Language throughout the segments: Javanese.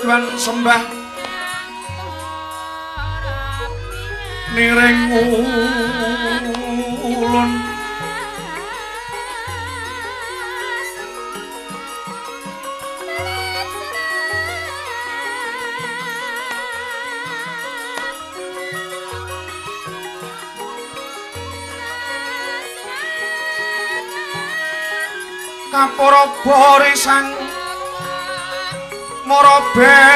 Tujuan sembah niring ulun kapara risang mara bengrat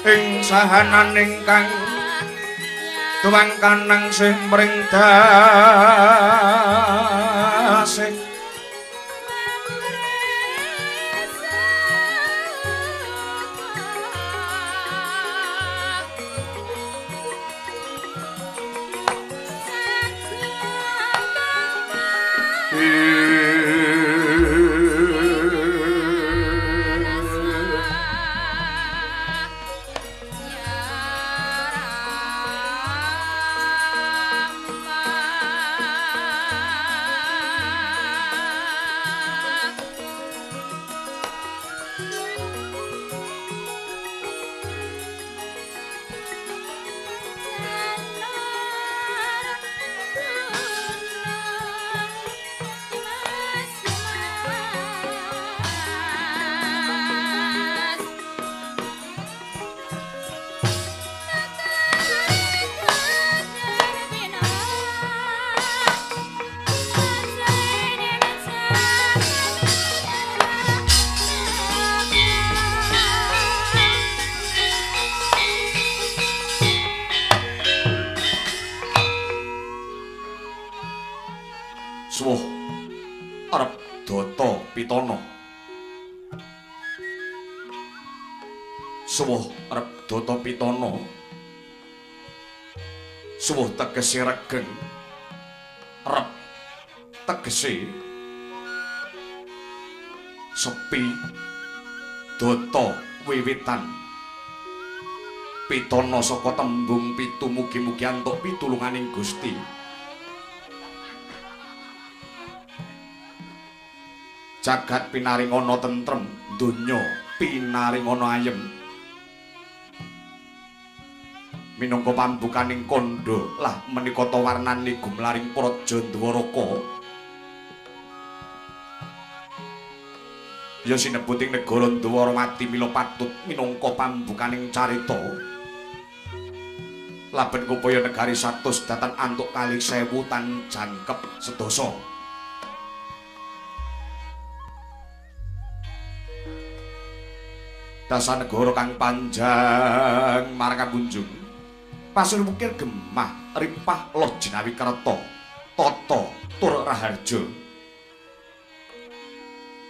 ing sahananing kang tuwang kanang sing mring dasih. Suwuh arep data pitana. Suwuh arep data pitana. Suwuh tegese regeng. Rep tegese sepi. Data wiwitan. Pitana saka tembung pitu mugi-mugi antuk pitulunganing Gusti. Jagat pinaringana tentrem, donya pinaringana ayem. Minangka pambukaning kandha lah menika ta warnane gumlaring praja Dwaraka. Ya sinebuting negara Dwarawati mila patut minangka pambukaning carita. Laben kupaya negari 100 datan antuk kalih sewu tan jangkep sedasa. Dasa negara kang panjang marang kabunjung. Pasir wukir gemah ripah loh jinawi kerta tata tur raharja.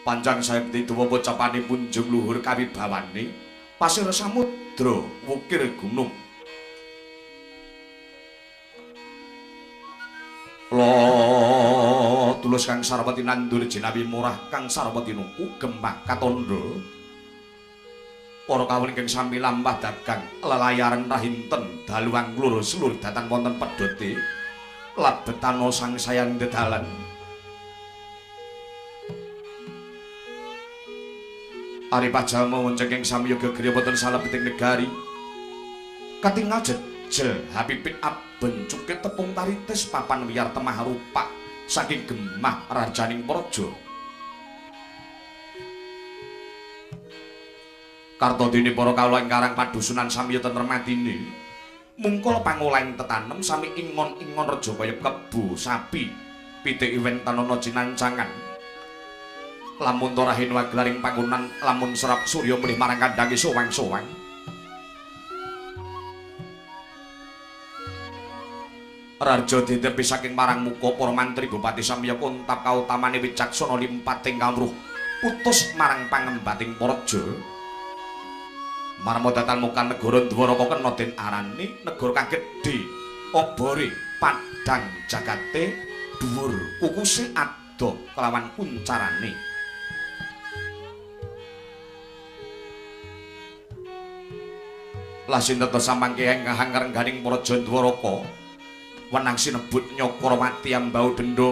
Panjang sayekti dawa pocapane punjung luhur kawibawane pasir samudra wukir gunung. Loh tulus kang sarwati nandur jinawi murah kang sarwati nuku gemah katandha. Para kawula ingkang sami lampah dagang lelayaran rahinten daluang lur selur datan wonten pedhote labetana sangsayan dedalan. Ari pajalma wonceng sami yoga griya wonten salebeting negari katingal jejel hapipit aben cuket tepung taritis papan wiyar temah rupak saking gemah rajaning praja. Kartodene para kawula ing karang padusunan samiya tentrem atine. Mungkul pangolahing tetanem sami ingon-ingon reja kaya kebo sapi, pitik iwen tanana cinancangan. Lamun torahin wagelaring panggonan lamun serap surya mulih marang kandhange sowang-sowang. Raja ditepi saking marang muka para mantri bupati samiya kuntap kautamane wicaksana limpating kawruh putus marang pangembating praja. Marma datan muka negara Dwaraka kena den arani negara kang gedhe obore padhang jagate dhuwur kukuse adoh kelawan kuncarane. Lah sinten ta samangke ingkang ngrengganing Praja Dwaraka wenang sinebut Nyakrawati ambau dendha.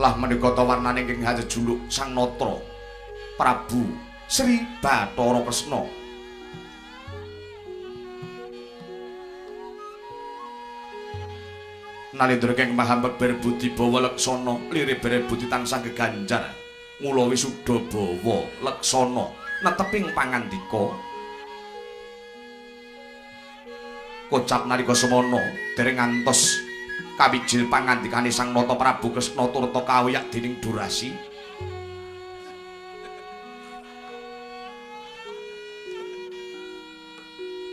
Lah menika ta warnane ingkang jejuluk Sang Natra Prabu Sri Bathara Kresna. Nalendra kang maha beber budi bawa leksana, lire bere budi tansah geganjar, mula wisuda bawa leksana neteping pangandika. Kocap nalika semana dereng ngantos kawijil pangandikane Sang Nata Prabu Kresna turta kawuyak dening durasi.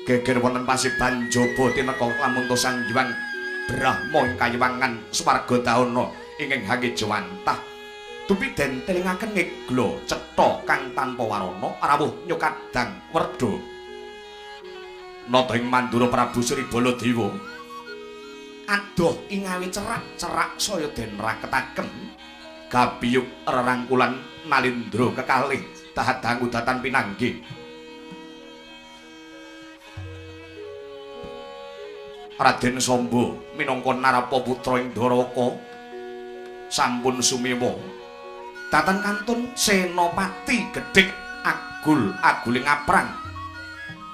Geger wonten pasiban jaba tineka lamun Sang Hyang Brahma ing kayiwangan swarga dahana ingkang hangejawantah dupi den telingaken ngegla cetha kang tanpa warana rawuh nyukadang werda. Nata ing Mandura Prabu Sri Baladewa adoh ingawi cerak-cerak saya den raketaken gabiyuk rerangkulan Nalindra kekalih dahadang udatan pinanggih. Raden Samba minangka narapa putra ing Dwaraka sampun sumewa datan kantun senopati gedhek agul aguling aprang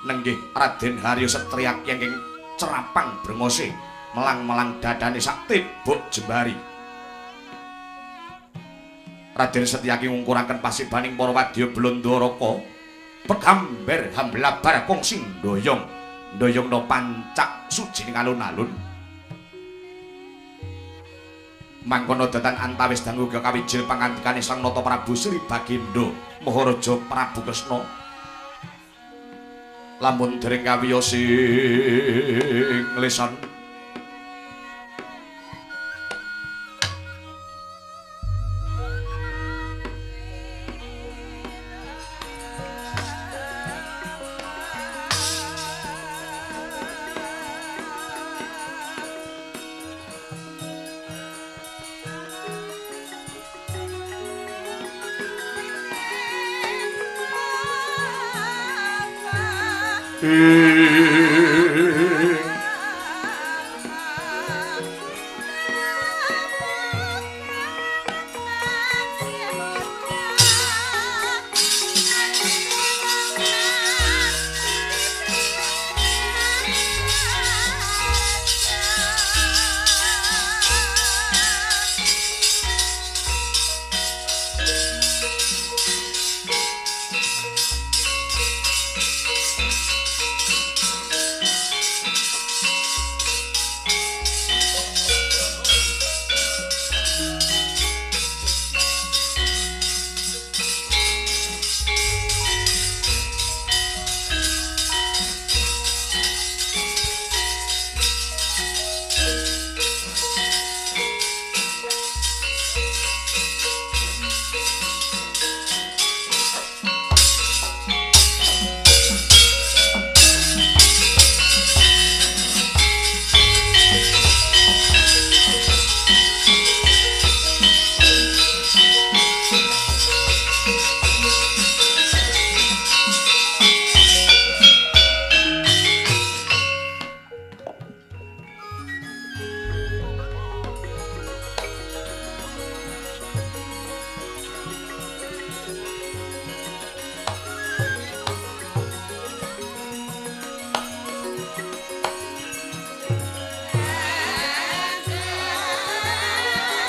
nenggih Raden Haryo Setriaki ingkang cerapang brengose melang-melang dadane sak tebok jembari. Raden Setyaki ngungkuraken pasibaning para wadya Blandharaka pegamber hamblabar kongsi ndoyong ndoyongna pancak sujining alun-alun. Mangkono datan antawis dangu kawijil pangandikane Sang Nata Prabu Sri Bagendha Maharaja Prabu Kresna. Lamun dereng kawiyos ing lesan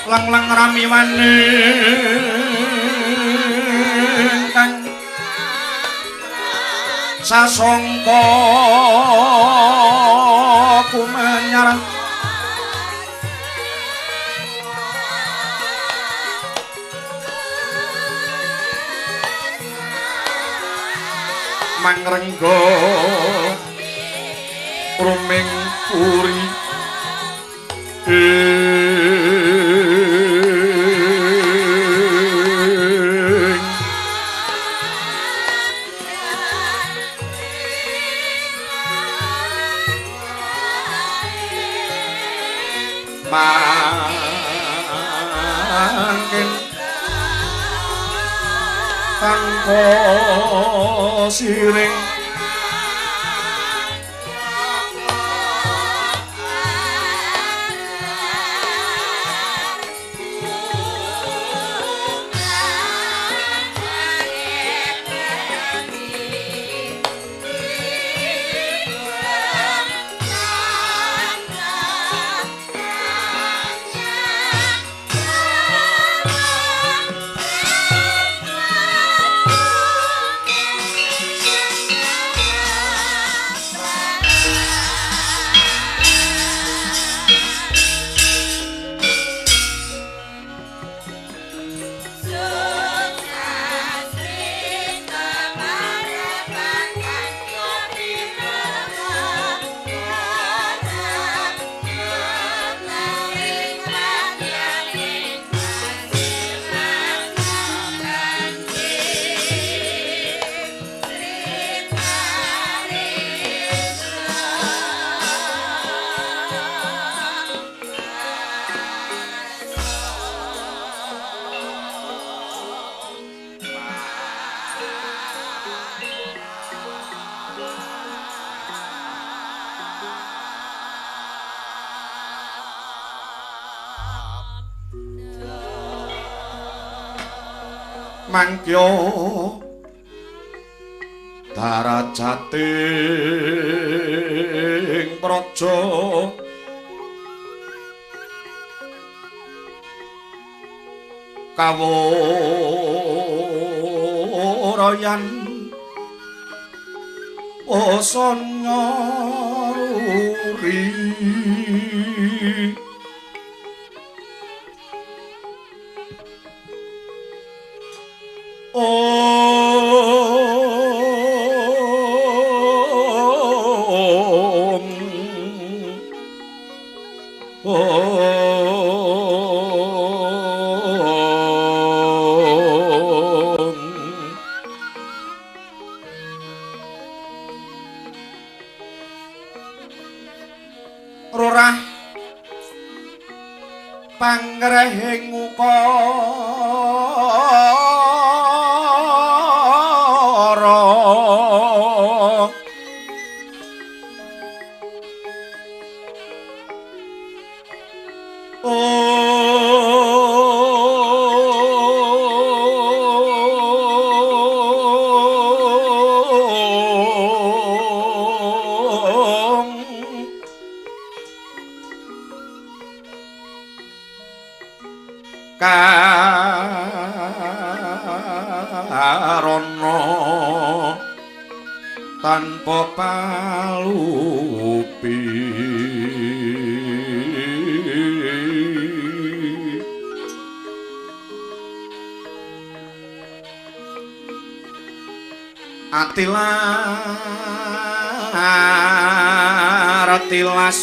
lang-lang ramiwane kang sasongko kumenyarang mangrenggo ruming puri ing Tanpa siring mangkya darajating praja kawurayan wasana ruri. Rorah pangrehing ukara karana tanpa palupi. Atilar tilas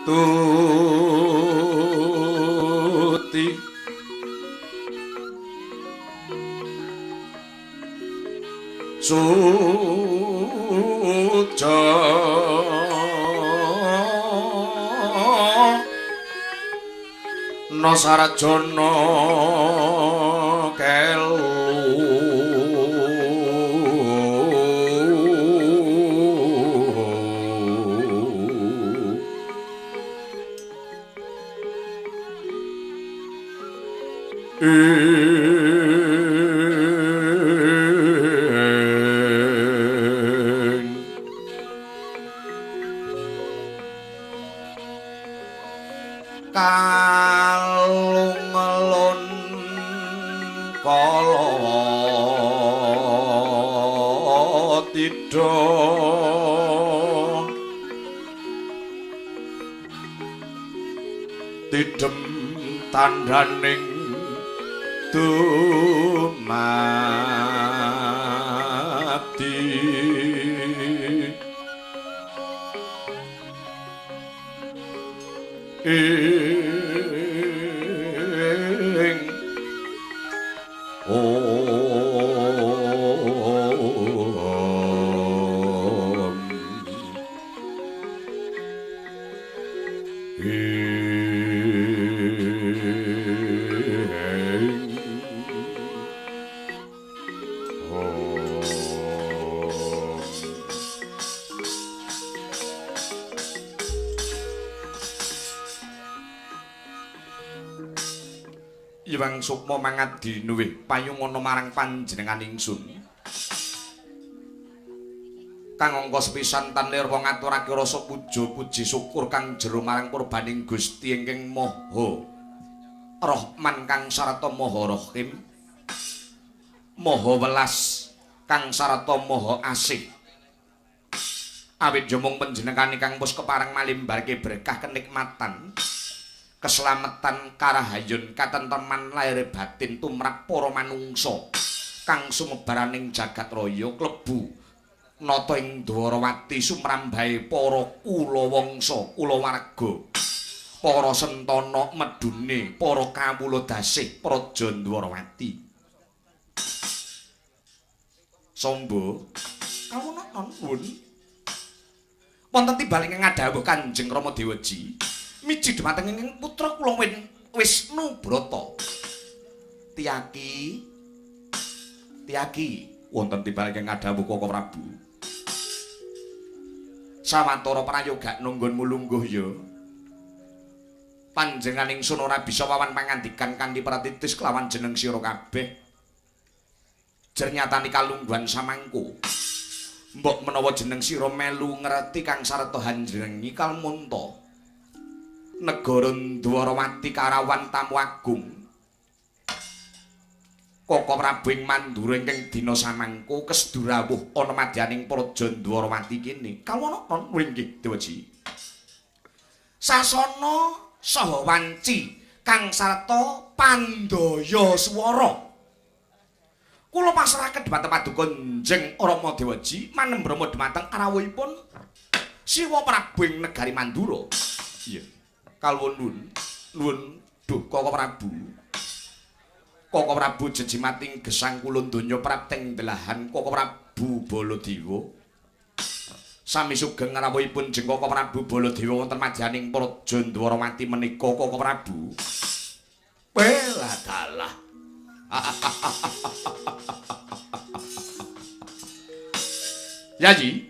tuti suja no sarjana kelu kalung-lun kala tidha tidhem tandhaning dumadi. Ing om ing. Hyang Sukma mangabdi nuwih payungana marang panjenengan ingsun. Kang angka sepisan tan lirwa ngaturake rasa puja puji syukur kang jero marang purbaning Gusti ingkang Maha Rahman kang sarta Maha Rahim, Maha Welas kang sarta Maha Asih. Awit jomong panjenengan ingkang wis kepareng malimbarke berkah kenikmatan, keslametan, karahayun, katentreman lahir batin tumrap para manungsa kang sumebaraning jagat raya klebu nata ing Dwarawati sumrambahe para kula wangsa, kulawarga, para sentana medune, para kawula dasih praja Dwarawati. Samba kawula nuwun wonten timbal ingkang ngadhawuh Kanjeng Rama Dewaji miji dhumateng ingkang putra kula Wisnu Brata. Tiyaki, tiyaki wonten timbal ingkang ngadhawuh Koko Prabu. Sawetara prayoga nunggun mulungguh ya. Panjenengan ingsun ora bisa wawan pangandikan kanthi pratitis kelawan jeneng sira kabeh. Jernyatane kalungguhan samangko. Mbok menawa jeneng sira melu ngerti kang sarta hanjenengi kalmunta. Negara Dwarawati karawan tamu agung. Koko Prabu ing Mandura ingkang dina samangko kesdurawuh ana madyaning praja Dwarawati kene. Kawula inggih Dewaji. Sasana saha wanci kang sarta pandaya swara. Kula pasrahaken dhumateng paduka Njeng Rama Dewaji manembrama dhumateng rawuhipun Siwa Prabu ing negari Mandura. Iya. Kawula nuwun, nuwun duh Koko Prabu. Koko Prabu jejimating gesang kula donya prapteng delahan Koko Prabu Baladewa. Sami sugeng rawuhipun Jeng Koko Prabu Baladewa wonten madyaning praja Dwarawati menika Koko Prabu. Welah dalah. Yayi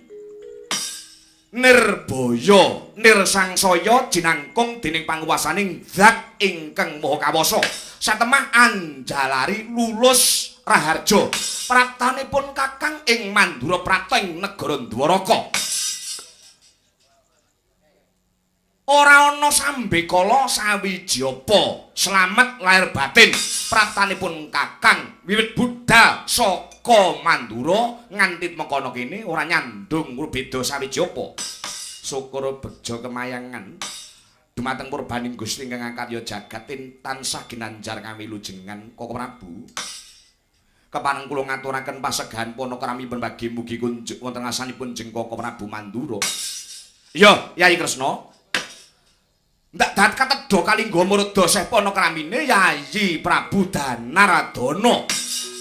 Nirbaya nirsangsaya jinangkung dening panguwasaning zat ingkang Maha Kawasa. Satemah anjalari lulus raharja praptanipun Kakang ing Mandura prapta ing negara Dwaraka. Ora ana sambekala sawiji apa slamet lahir batin praptanipun Kakang wiwit budhal saka Mandura nganti mengkono kene ora nyandung beda sawiji apa. Syukur bejo kemayangan dumateng purbaning Gusti ingkang akarya jagat tansah ginanjar kawilujengan Koko Prabu. Kepareng kula ngaturaken pasegahan panakrami berbagi mugi kunjuk wonten ngasanipun Jeng Koko Prabu Mandura. Iya, Yayi Kresna. Ndak dat katedha kalingga murda seh panakramine Yayi Prabu Danaradana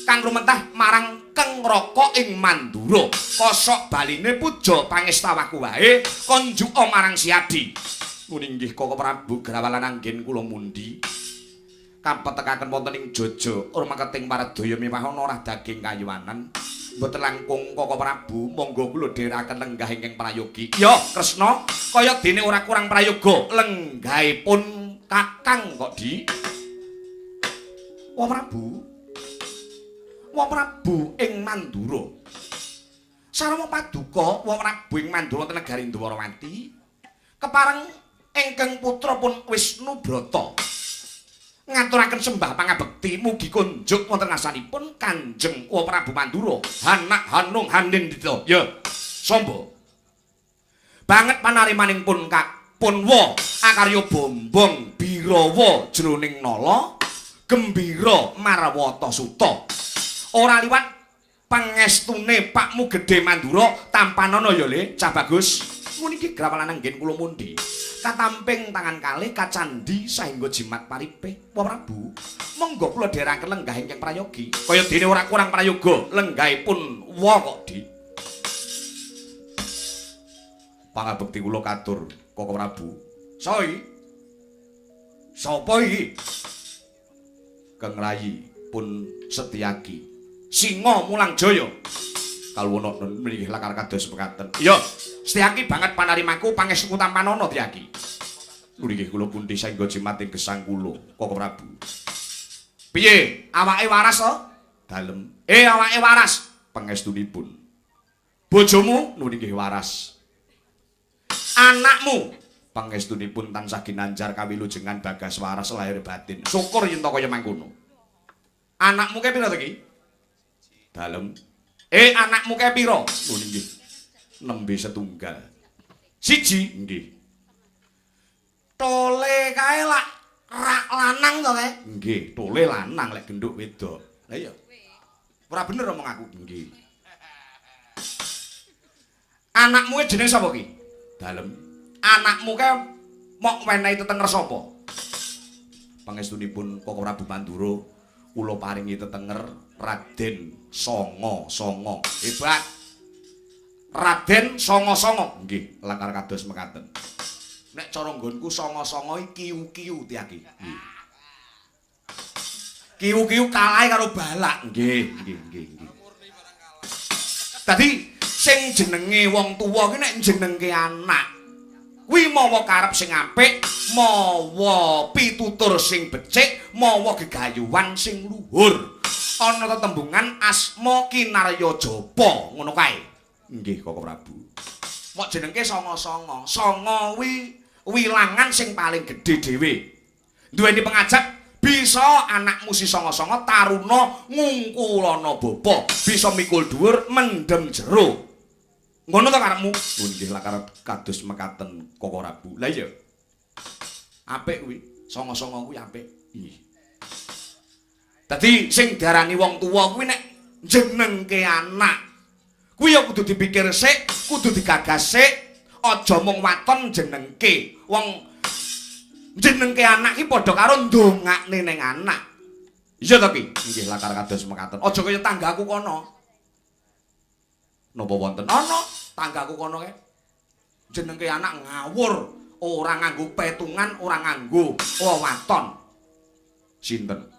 kang rumentah marang Keng Raka ing Mandura. Kosok baline puja pangestawaku wae konjuka marang Siadi. Nggih Koko Prabu grawalan anggen kula mundi. Kapetekaken wonten ing Jojo rumaketing paradaya miwah ana ora daging kayuwanan. Mboten langkung Koko Prabu, monggo kula dherekaken lenggah ingkang prayogi. Ya, Kresna, kaya dene ora kurang prayoga lenggahipun Kakang kok, Di. Wa Prabu. Wa Prabu ing Mandura. Sarwa paduka Wa Prabu ing Mandura wonten negari Dwarawati. Kepareng ingkang putra pun Wisnu Brata. Ngaturaken sembah pangabekti mugi kunjuk wonten ngasanipun Kanjeng Wa Prabu Mandura. Hanak hanung hanindita. Ya, samba. Banget panarimaning pun Punwa akarya bombong birawa jroning nala gembira marwata suta. Ora liwat pangestune Pakmu Gedhe Mandura tampanana ya Le, Cah Bagus. Muniki grawalan anggen kula mundi. Katamping tangan kalih kacandhi saengga jimat paripe. Wa Prabu, monggo kula dherekaken lenggah ingkang prayogi. Kaya dene ora kurang prayoga lenggahipun wa kok, Di. Pangabekti kula katur Koko Prabu. Soi. Sapa iki? Keng Rayi pun Setyaki. Singa Mulang Jaya. Kalwono mriki lakar kados mekaten. Iya, Setyaki banget panarimaku pangestuku tampanana Tyaki. Nggih kula pundi saengga jimat ing gesang kula, Koko Prabu. Piye? Awake waras to? Dalem. Awake waras pangestunipun. Bojomu nuwun inggih waras. Anakmu pangestunipun tansah ginanjar kawilujengan bagas waras lahir batin. Syukur yen to kaya mangkono. Anakmu kae pira to iki? Dalem. Anakmu kae pira? Nuwun inggih. Nembe setunggal. Siji nggih. Tole kae lak rak lanang to kae? Nggih, tole lanang lek genduk wedok. Lah iya. Ora bener omong aku. Nggih. Anakmu jenenge sapa ki? Dalem. Anakmu kae mok wenehi tetenger sapa? Pangestunipun Koko Prabu Mandura kula paringi tetenger Raden Songo Songo. Hebat. Raden Songo Songo. Nggih, langkar kados mekaten. Nek cara nggonku songo-songo iki kiu-kiu tiaki. Nggih. Kiu-kiu kalahe karo balak. Nggih, nggih, nggih, nggih. Dadi sing jenenge wong tuwa ki nek jenengke anak kuwi mawa karep sing apik, mawa pitutur sing becik, mawa gegayuhan sing luhur. Ana tetembungan asma kinarya japa ngono kae. Nggih, Koko Prabu. Mok jenengke songo-songo. Songo kuwi wilangan sing paling gedhe dhewe. Duweni pengajak bisa anakmu si songo-songo taruna ngungkulana bapa, bisa mikul dhuwur mendem jero. Ngono to karepmu? Nggih, lakar kados mekaten Koko Prabu. Lah iya. Apik kuwi, songo-songo kuwi apik. Nggih. Dadi sing diarani wong tuwa kuwi nek jenengke anak kuwi ya kudu dipikir sik, kudu digagas sik, aja mung waton jenengke. Wong jenengke anak ki padha karo ndongakne ning anak. Iya to ki? Nggih, lakar kados mekaten. Aja kaya tanggaku kono. Napa wonten? Ana tanggaku kono kae. Jenengke anak ngawur, ora nganggo petungan, ora nganggo waton. Sinten?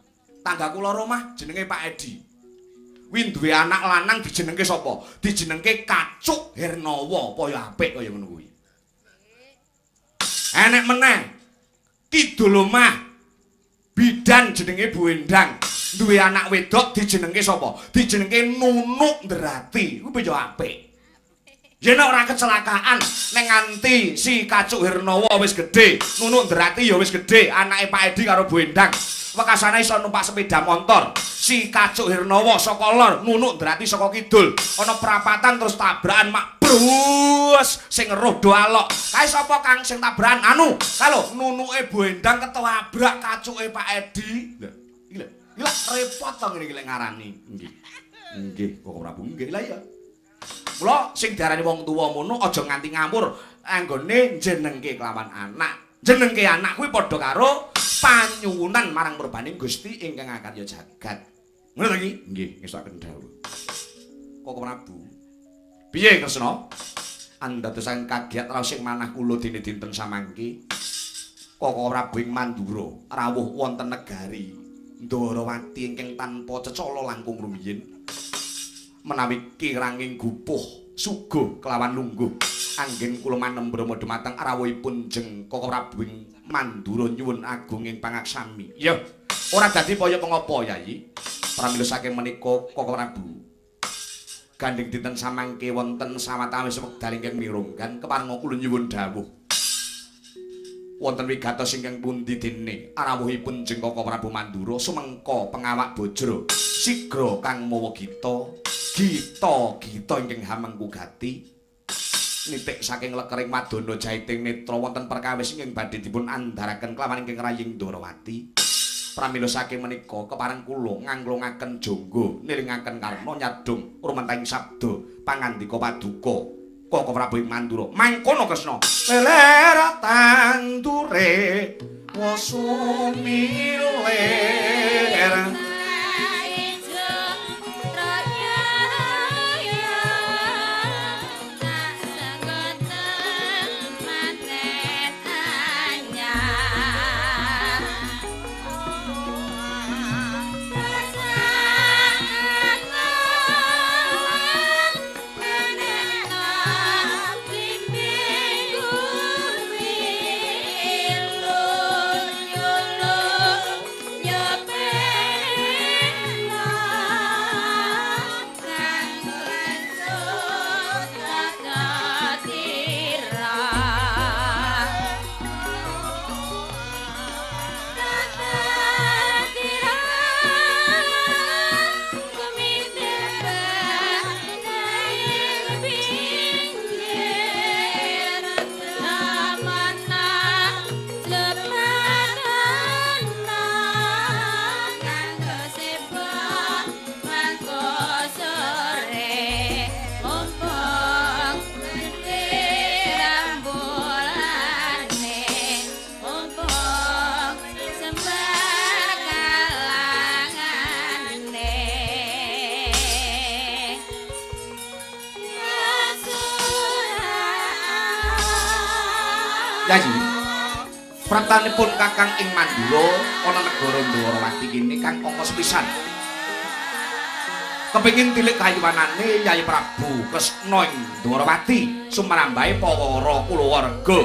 Tanggaku loro mah jenenge Pak Edi. Kuwi duwe anak lanang dijenengke sapa? Dijenengke Kacuk Hernawa, apa ya apik kaya ngono kuwi. Enek meneh. Kidul omah bidan jenenge Bu Endang, duwe anak wedok dijenengke sapa? Dijenengke Nunuk Nderati. Kuwi ya apik. Yen ora kecelakaan ning nganti si Kacuk Hernawa wis gedhe, Nunuk Nderati ya wis gedhe, anake Pak Edi karo Bu Endang. Wekasane iso numpak sepeda motor. Si Kacuk Hernawa saka lor, Nunuk Nderati saka kidul. Ana perapatan terus tabrakan mak brus sing roh do alok. Kae sapa Kang sing tabrakan? Anu, kae lho nunuke Bu Endang ketabrak kacuke Pak Edi. Lha, iki lho. Iki lak repot to ngene iki lek ngarani. Nggih. Nggih, Koko Prabu. Nggih lah iya. Mula sing diarani wong tuwa mono aja nganti ngawur anggone jenengke kelawan anak. Jenengke anak kuwi padha karo panyuwunan marang murbaning Gusti ingkang akarya jagat. Ngono to iki? Nggih, ngestokaken dawuh. Koko Prabu. Piye Kresna? Andadosaken kagiat raos ing manah kula dene dinten samangke. Koko Prabu ing Mandura rawuh wonten negari Ndorowati ingkang tanpa cecala langkung rumiyin. Menawi kiranging gupuh suguh kelawan lungguh anggen kula manembrama dumateng rawuhipun jeng Koko Prabu ing Mandura nyuwun agung ing pangaksami. Ya, ora dadi paya pengapa Yayi. Pramila saking menika Koko Prabu gandeng dinten samangke wonten sawetawis wekdal ingkang mirunggan keparenga kula nyuwun dawuh. Wonten wigatos ingkang pundi dene rawuhipun jeng Koko Prabu Mandura sumengka pengawak bajra sigra kang mawa gita gita gita ingkang hamengku gati nitik saking lekering wadana jaiting netra wonten perkawis ingkang badhe dipun andharaken kelawan ingkang raying Ndorowati. Pramila saking menika kepareng kula nganglungaken jangga nilingaken karna nyadong rumentahing sabda pangandika paduka Koko Prabu ing Mandura. Mangkono Kresna. Leler tandure wasumilir. Yeah. Yayi, praptanipun Kakang ing Mandura ana negara Ndwarawati kene kang angka sepisan. Kepengin tilik kayuwanane Yayi Prabu Kresna ing Ndwarawati sumrambahe para kulawarga,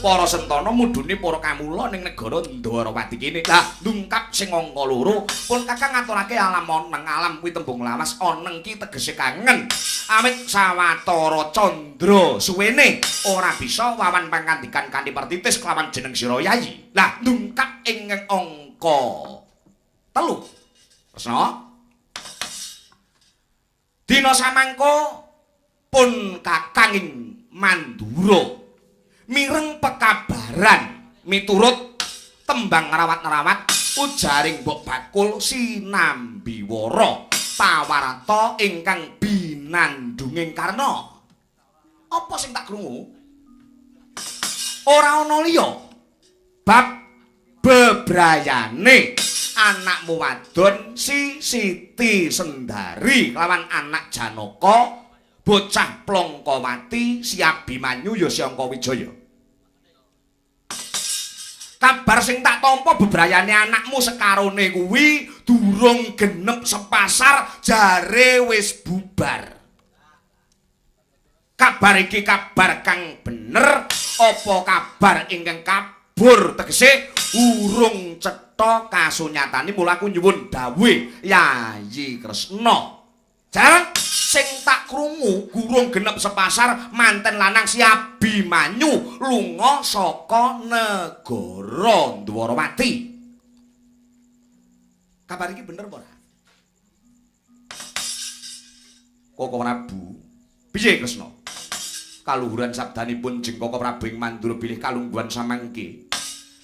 para sentana mudhune para kamula ning negara Ndwarawati kene. Lah ndungkap sing angka 2 pun Kakang ngaturake alam oneng, alam kuwi tembung lawas, oneng ki tegese kangen. Awit sawetara candra suwene ora bisa wawan pangandikan kanthi pertitis kelawan jeneng sira Yayi. Lah ndungkap ing angka 3. Kresna, dina samangka pun Kakang ing Mandura mireng pekabaran miturut tembang rawat-rawat ujaring mbok bakul Sinambiwara pawarata ingkang binandunging karna. Apa sing tak krungu? Ora ana liya bab bebrayane anakmu wadon si Siti Sendari lawan anak Janaka bocah Plongkowati si Abimanyu ya si Angkawijaya. Kabar sing tak tampa bebrayane anakmu sekarone kuwi durung genep sepasar jare wis bubar. Kabar iki kabar kang bener apa kabar ingkang kabur, tegese urung cetha kasunyatane. Mula aku nyuwun dawuh Yayi Kresna. Jan sing tak krungu gurung genep sepasar manten lanang si Abimanyu lunga saka negara Ndwarawati. Kabar iki bener apa ora? Koko Prabu, piye Kresna? Kaluhuran sabdanipun jeng Koko Prabu ing Mandura bilih kalungguhan samangke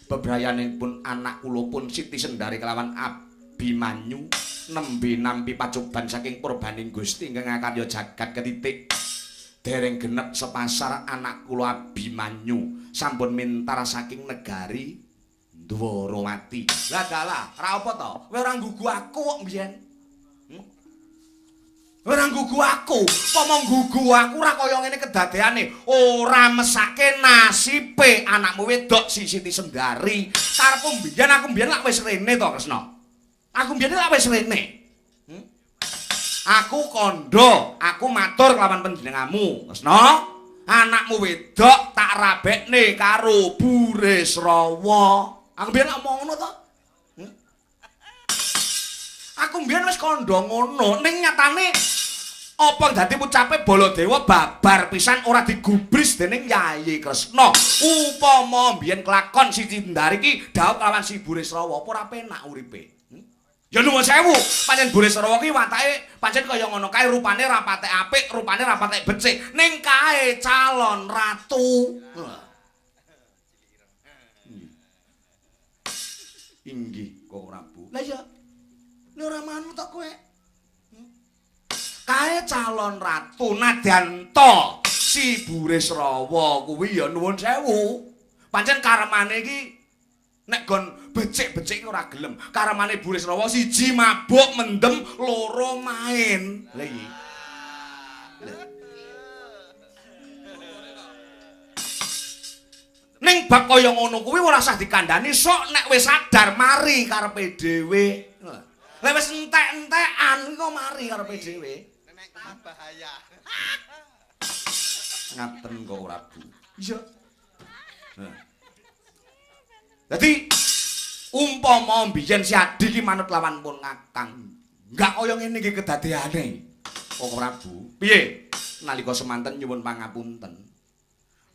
bebrayanipun anak kula pun Siti Sendari kelawan Abimanyu nembe nampi pacoban saking purbaning Gusti ingkang akarya jagat ketitik. Dereng genep sepasar anak kula Abimanyu sampun mintar saking negari Ndwarawati. Lah dalah, ra apa to? Kowe ora nggugu aku kok mbiyen. Ora nggugu aku. Pomo nggugu aku ora kaya ngene kedadeane. Ora mesake nasibe anakmu wedok si Siti Sendari. Karepku mbiyen aku mbiyen lak wis rene to, Kresna. Aku mbiyen lak wis rene. Aku kandha, aku matur kelawan panjenenganmu, Kresna. Anakmu wedok tak rabekne karo Burisrawa. Aku mbiyen lak omong ngono to. Aku mbiyen wis kandha ngono, ning nyatane apa dadi ucape Baladewa babar pisan ora digubris dening Yayi Kresna. Upama mbiyen kelakon Siti Sendari iki dhaup lawan si Burisrawa, apa ora penak uripe? Ya nuwun sewu, pancen Burisrawa ki watake pancen kaya ngono kae, rupane ra patek apik, rupane ra patek becik, ning kae calon ratu. Inggih, Koko Prabu. Lah iya. Lha ora manut tok kowe. Kae calon ratu nadyan si Burisrawa kuwi ya nuwun sewu. Pancen karemane iki nek gon becik-becik ora gelem. Karemane Burisrawa siji mabuk mendem, loro main. Lha iki. Ning bab kaya ngono kuwi ora usah dikandhani, sok nek wis sadar mari karepe dhewe. Lah wis entek-entekan kok mari karepe dhewe. Nek bahaya. Ngaten kok Prabu. Iya. Dadi umpama mbiyen si Adi ki manut lawan pun Kakang, enggak kaya ngene iki kedadeane. Koko Prabu, piye? Nalika semanten nyuwun pangapunten.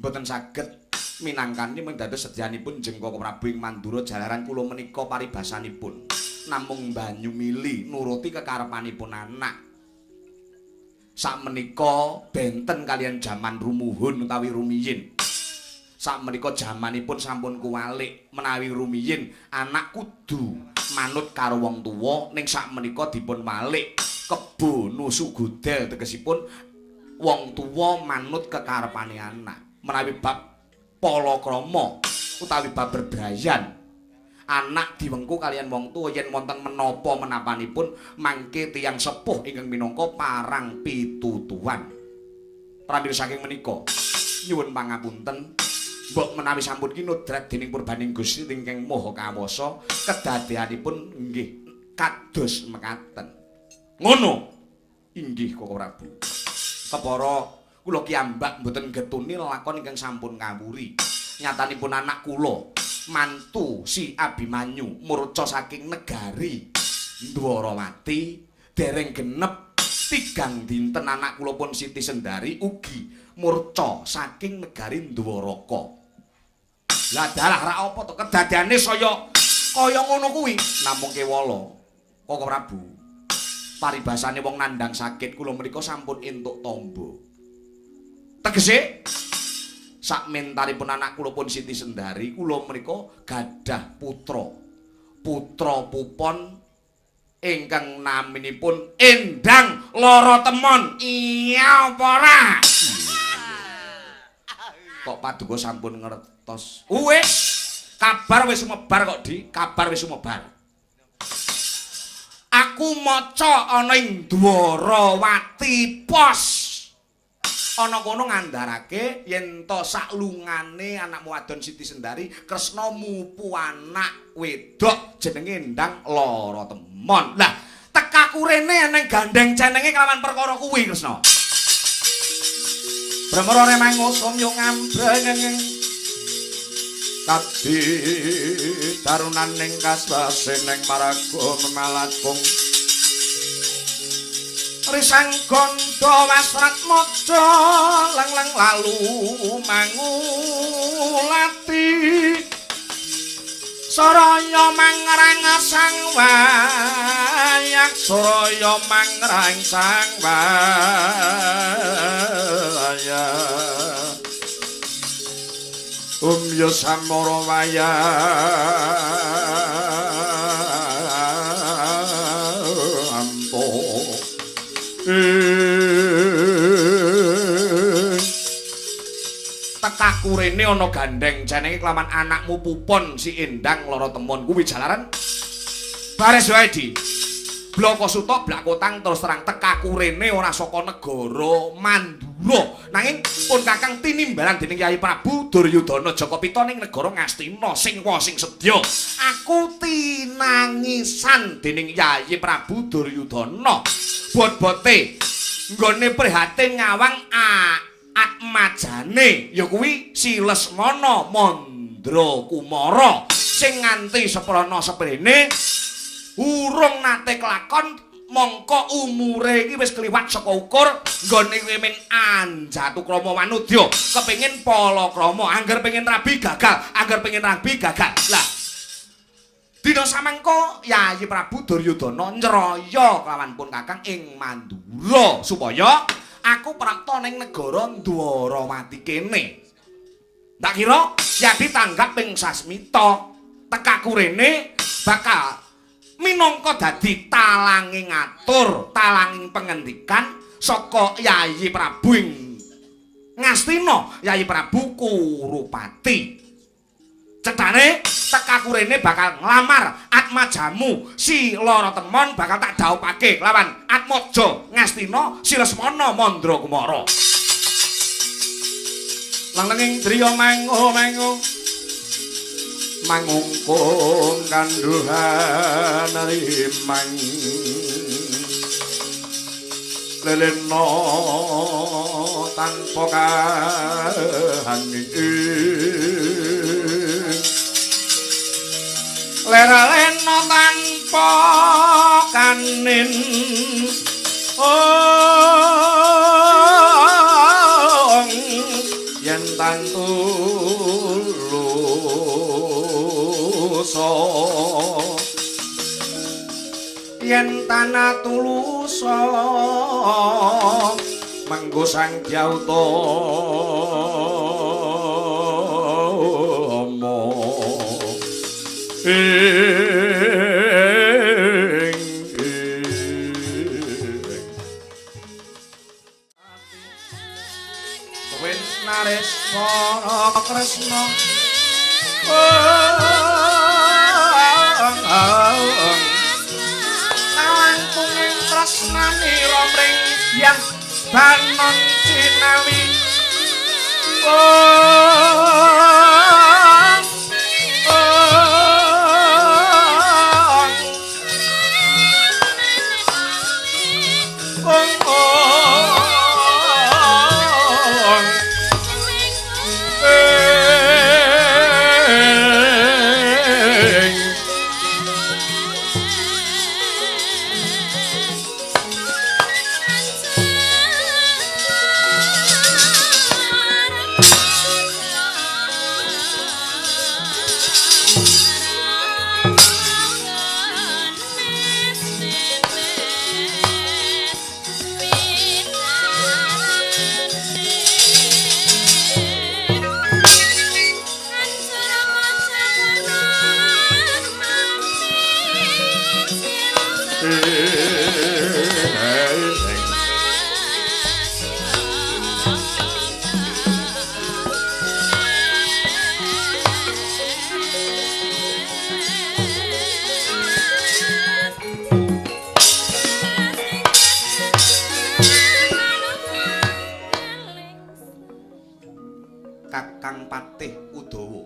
Mboten saged minangkani mung dados sedyanipun jeng Koko Prabu ing Mandura jalaran kula menika paribasanipun namung banyu mili nuruti kekarepanipun anak. Sakmenika benten kalian jaman rumuhun utawi rumiyin. Sakmenika jamanipun sampun kuwalik, menawi rumiyin anak kudu manut karo wong tuwa, ning sakmenika dipun walik kebo nusu godel, tegesipun wong tuwa manut kekarepane anak. Menawi bab palakrama utawi bab berbrayan, anak diwengku kalian wong tuwa yen wonten menapa menapanipun mangke tiyang sepuh ingkang minangka parang pitutuan. Pramila saking menika nyuwun pangapunten Mbok menawi sampun kinodrat dening purbaning Gusti ingkang Maha Kawasa, kedadeanipun nggih kados mekaten. Ngono. Inggih Koko Prabu. Kepara kula kiyambak mboten getuni lelakon ingkang sampun kawuri. Nyatanipun anak kula mantu si Abimanyu murca saking negari Dwarawati dereng genep 3 dinten anak kula pun Siti Sendari ugi murca saking negari Dwaraka. Lah dalah ra apa to kedadeane saya kaya ngono kuwi. Namung kewala Koko Prabu. Paribasane wong nandhang sakit kula menika sampun entuk tamba. Tegese sakmentaripun anak kula pun Siti Sendari kula menika gadah putra. Putra pupon ingkang naminipun Endang Lara Temon. Iya apa ora? Kok paduka sampun ngertos. Wis, kabar wis sumebar kok, Di. Kabar wis sumebar. Aku maca ana ing Dwarawati Pos. Ana kono ngandharake yen to saklungane anakmu wadon Siti Sendari Kresna mupu anak wedok jenenge Endang Lara Temon. Lah, tekaku rene eneng gandeng cenenge kelawan perkara kuwi, Kresna. Bremara remang usum yo ngambreng kadi darunaning kaswase ning maraga memalatung risang gondo wasrat maca lang-lang lalu mangulati saraya mangrang sang wayak saraya mangrang sang wayak umya samara waya ampo tekaku rene ana gandeng jenenge kelawan anakmu pupon si Endang Lara Temon kuwi jalaran bares wae Di. Bloko suta blak kotang terus terang tekaku rene ora saka negara Mandura nanging pun kakang tinimbalan dening Yayi Prabu Duryudana Jaka Pita ning negara Ngastina sing wa sing sedya aku tinangisan dening Yayi Prabu Duryudana bot-bote nggone prihatin ngawang atmajane ya kuwi si Lesmana Mandra Kumara sing nganti seprana seprene urung nate kelakon mongko umure iki wis kliwat saka ukur nggone kuwi men anjatukrama wanudya kepengin palakrama angger pengin rabi gagal angger pengin rabi gagal. Lah dina samangka Yayi Prabu Duryudana nyraya kelawan pun kakang ing Mandura supaya aku prapta ning negara Dwarawati kene. Tak kira yadi tanggap ping sasmita tekaku rene bakal minangka dadi talanging ngatur, talanging pengendikan saka Yayi Prabu ing Ngastina, Yayi Prabu Kurupati. Cethane tekaku rene bakal nglamar atmajamu si Lara Temon bakal tak dhaupake lawan Atmaja Ngastina si Lesmana Mandra Kumara. Langlenging driya mangu-mangu mangungkung kandhuhan rimang lelena tanpa kahanin lera-lena tanpa kanin ong yen tan tulusa yen tanah tulusa menggo Sang Hyang Utama ing Win nareswara Kresna langkunging tresnanira mring Hyang Banon Cinawi. Kakang Patih Udawa.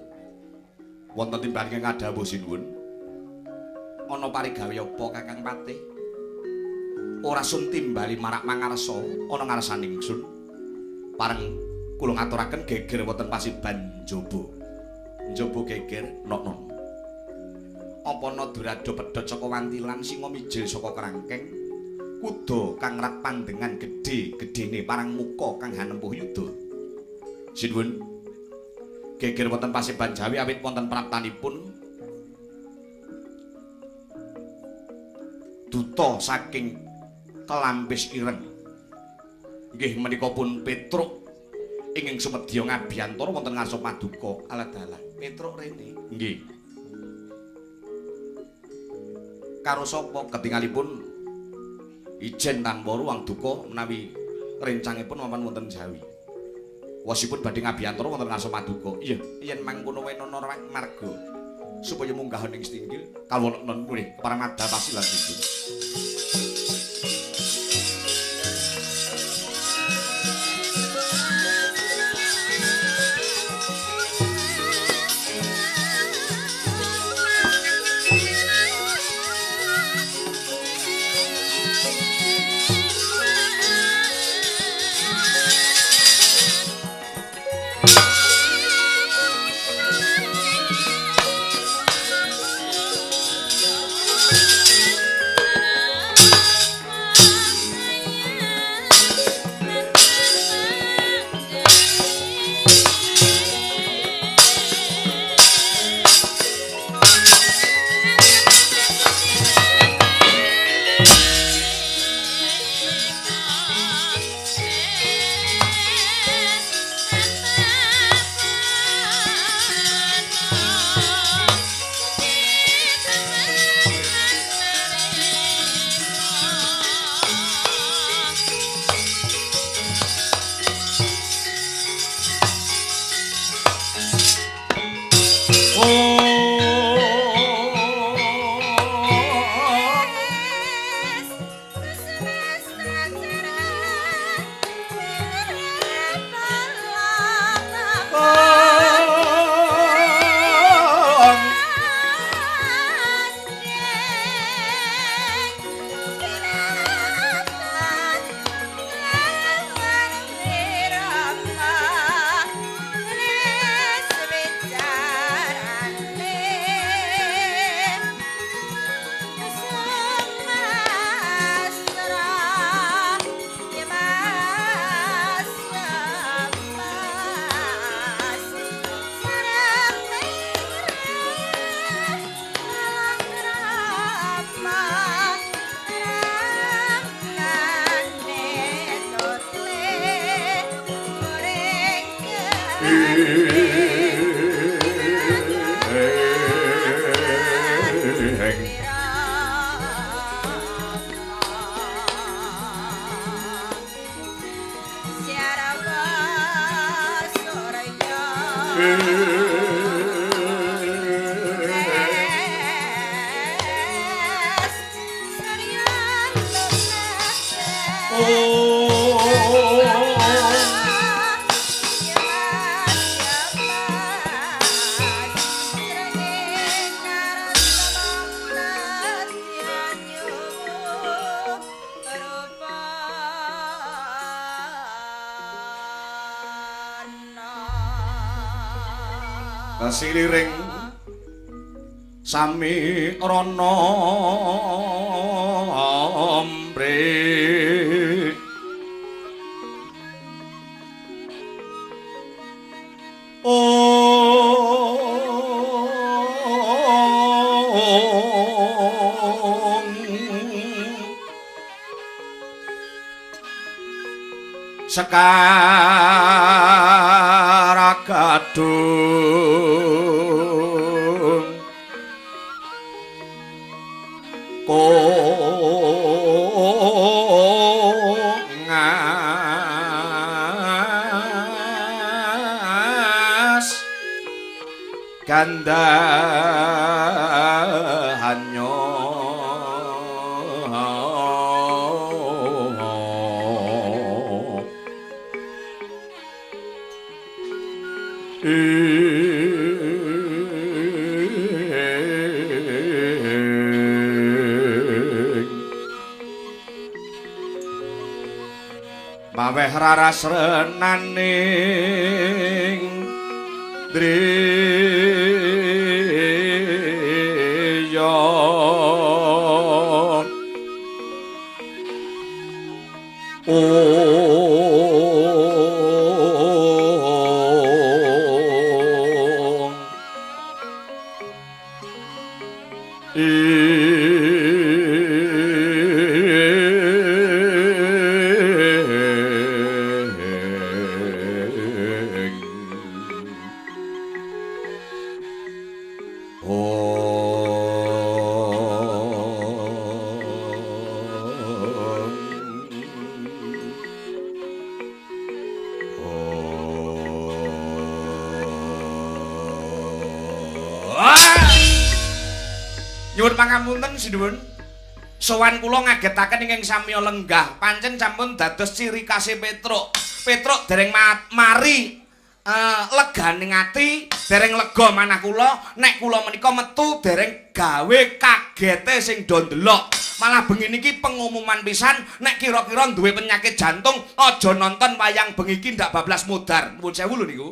Wonten timbang ingkang ngadhawuh sinuwun. Ana parigawe apa Kakang Patih? Ora sun timbali marak mangarsa ana ngarsaning ingsun. Pareng kula ngaturaken geger wonten pasiban njaba. Njaba geger nok-nok. Apa ana durada pedhot saka wantilan singa mijil saka krangkeng? Kuda kang rat pandengan gedhe gedene parang muka kang hanempuh yuda. Sinuwun. Geger wonten pasiban Jawi awit wonten praptanipun duta saking Kelampis Ireng. Nggih menika pun Petruk ingkang sumedya ngabiyantara wonten ngarsa paduka. Alah dalah, Petruk rene. Nggih. Karo sapa ketingalipun ijen tanpa ruang duka menawi rencangipun mapan wonten Jawi. Wasipun badhe ngabiyantara wonten ngarsa paduka. Iya, yen mangkono wenana marga supaya munggah ning stinggil kawula nulih kepareng madal pasilan tinggil. Siliring sami rana ambre ong Sekaragadung kongas gandahanyo Maweh raras renaning driya. Nyuwun pangapunten sinuwun. Sowan kula ngagetaken ingkang samiya lenggah. Pancen sampun dados ciri khase Petruk. Petruk dereng mari leganing ati, dereng lega manah kula. Nek kula menika metu dereng gawe kagete sing do ndelok. Malah bengi niki pengumuman pisan nek kira-kira duwe penyakit jantung aja nonton wayang bengi iki ndak bablas modar. Nuwun sewu lho niku.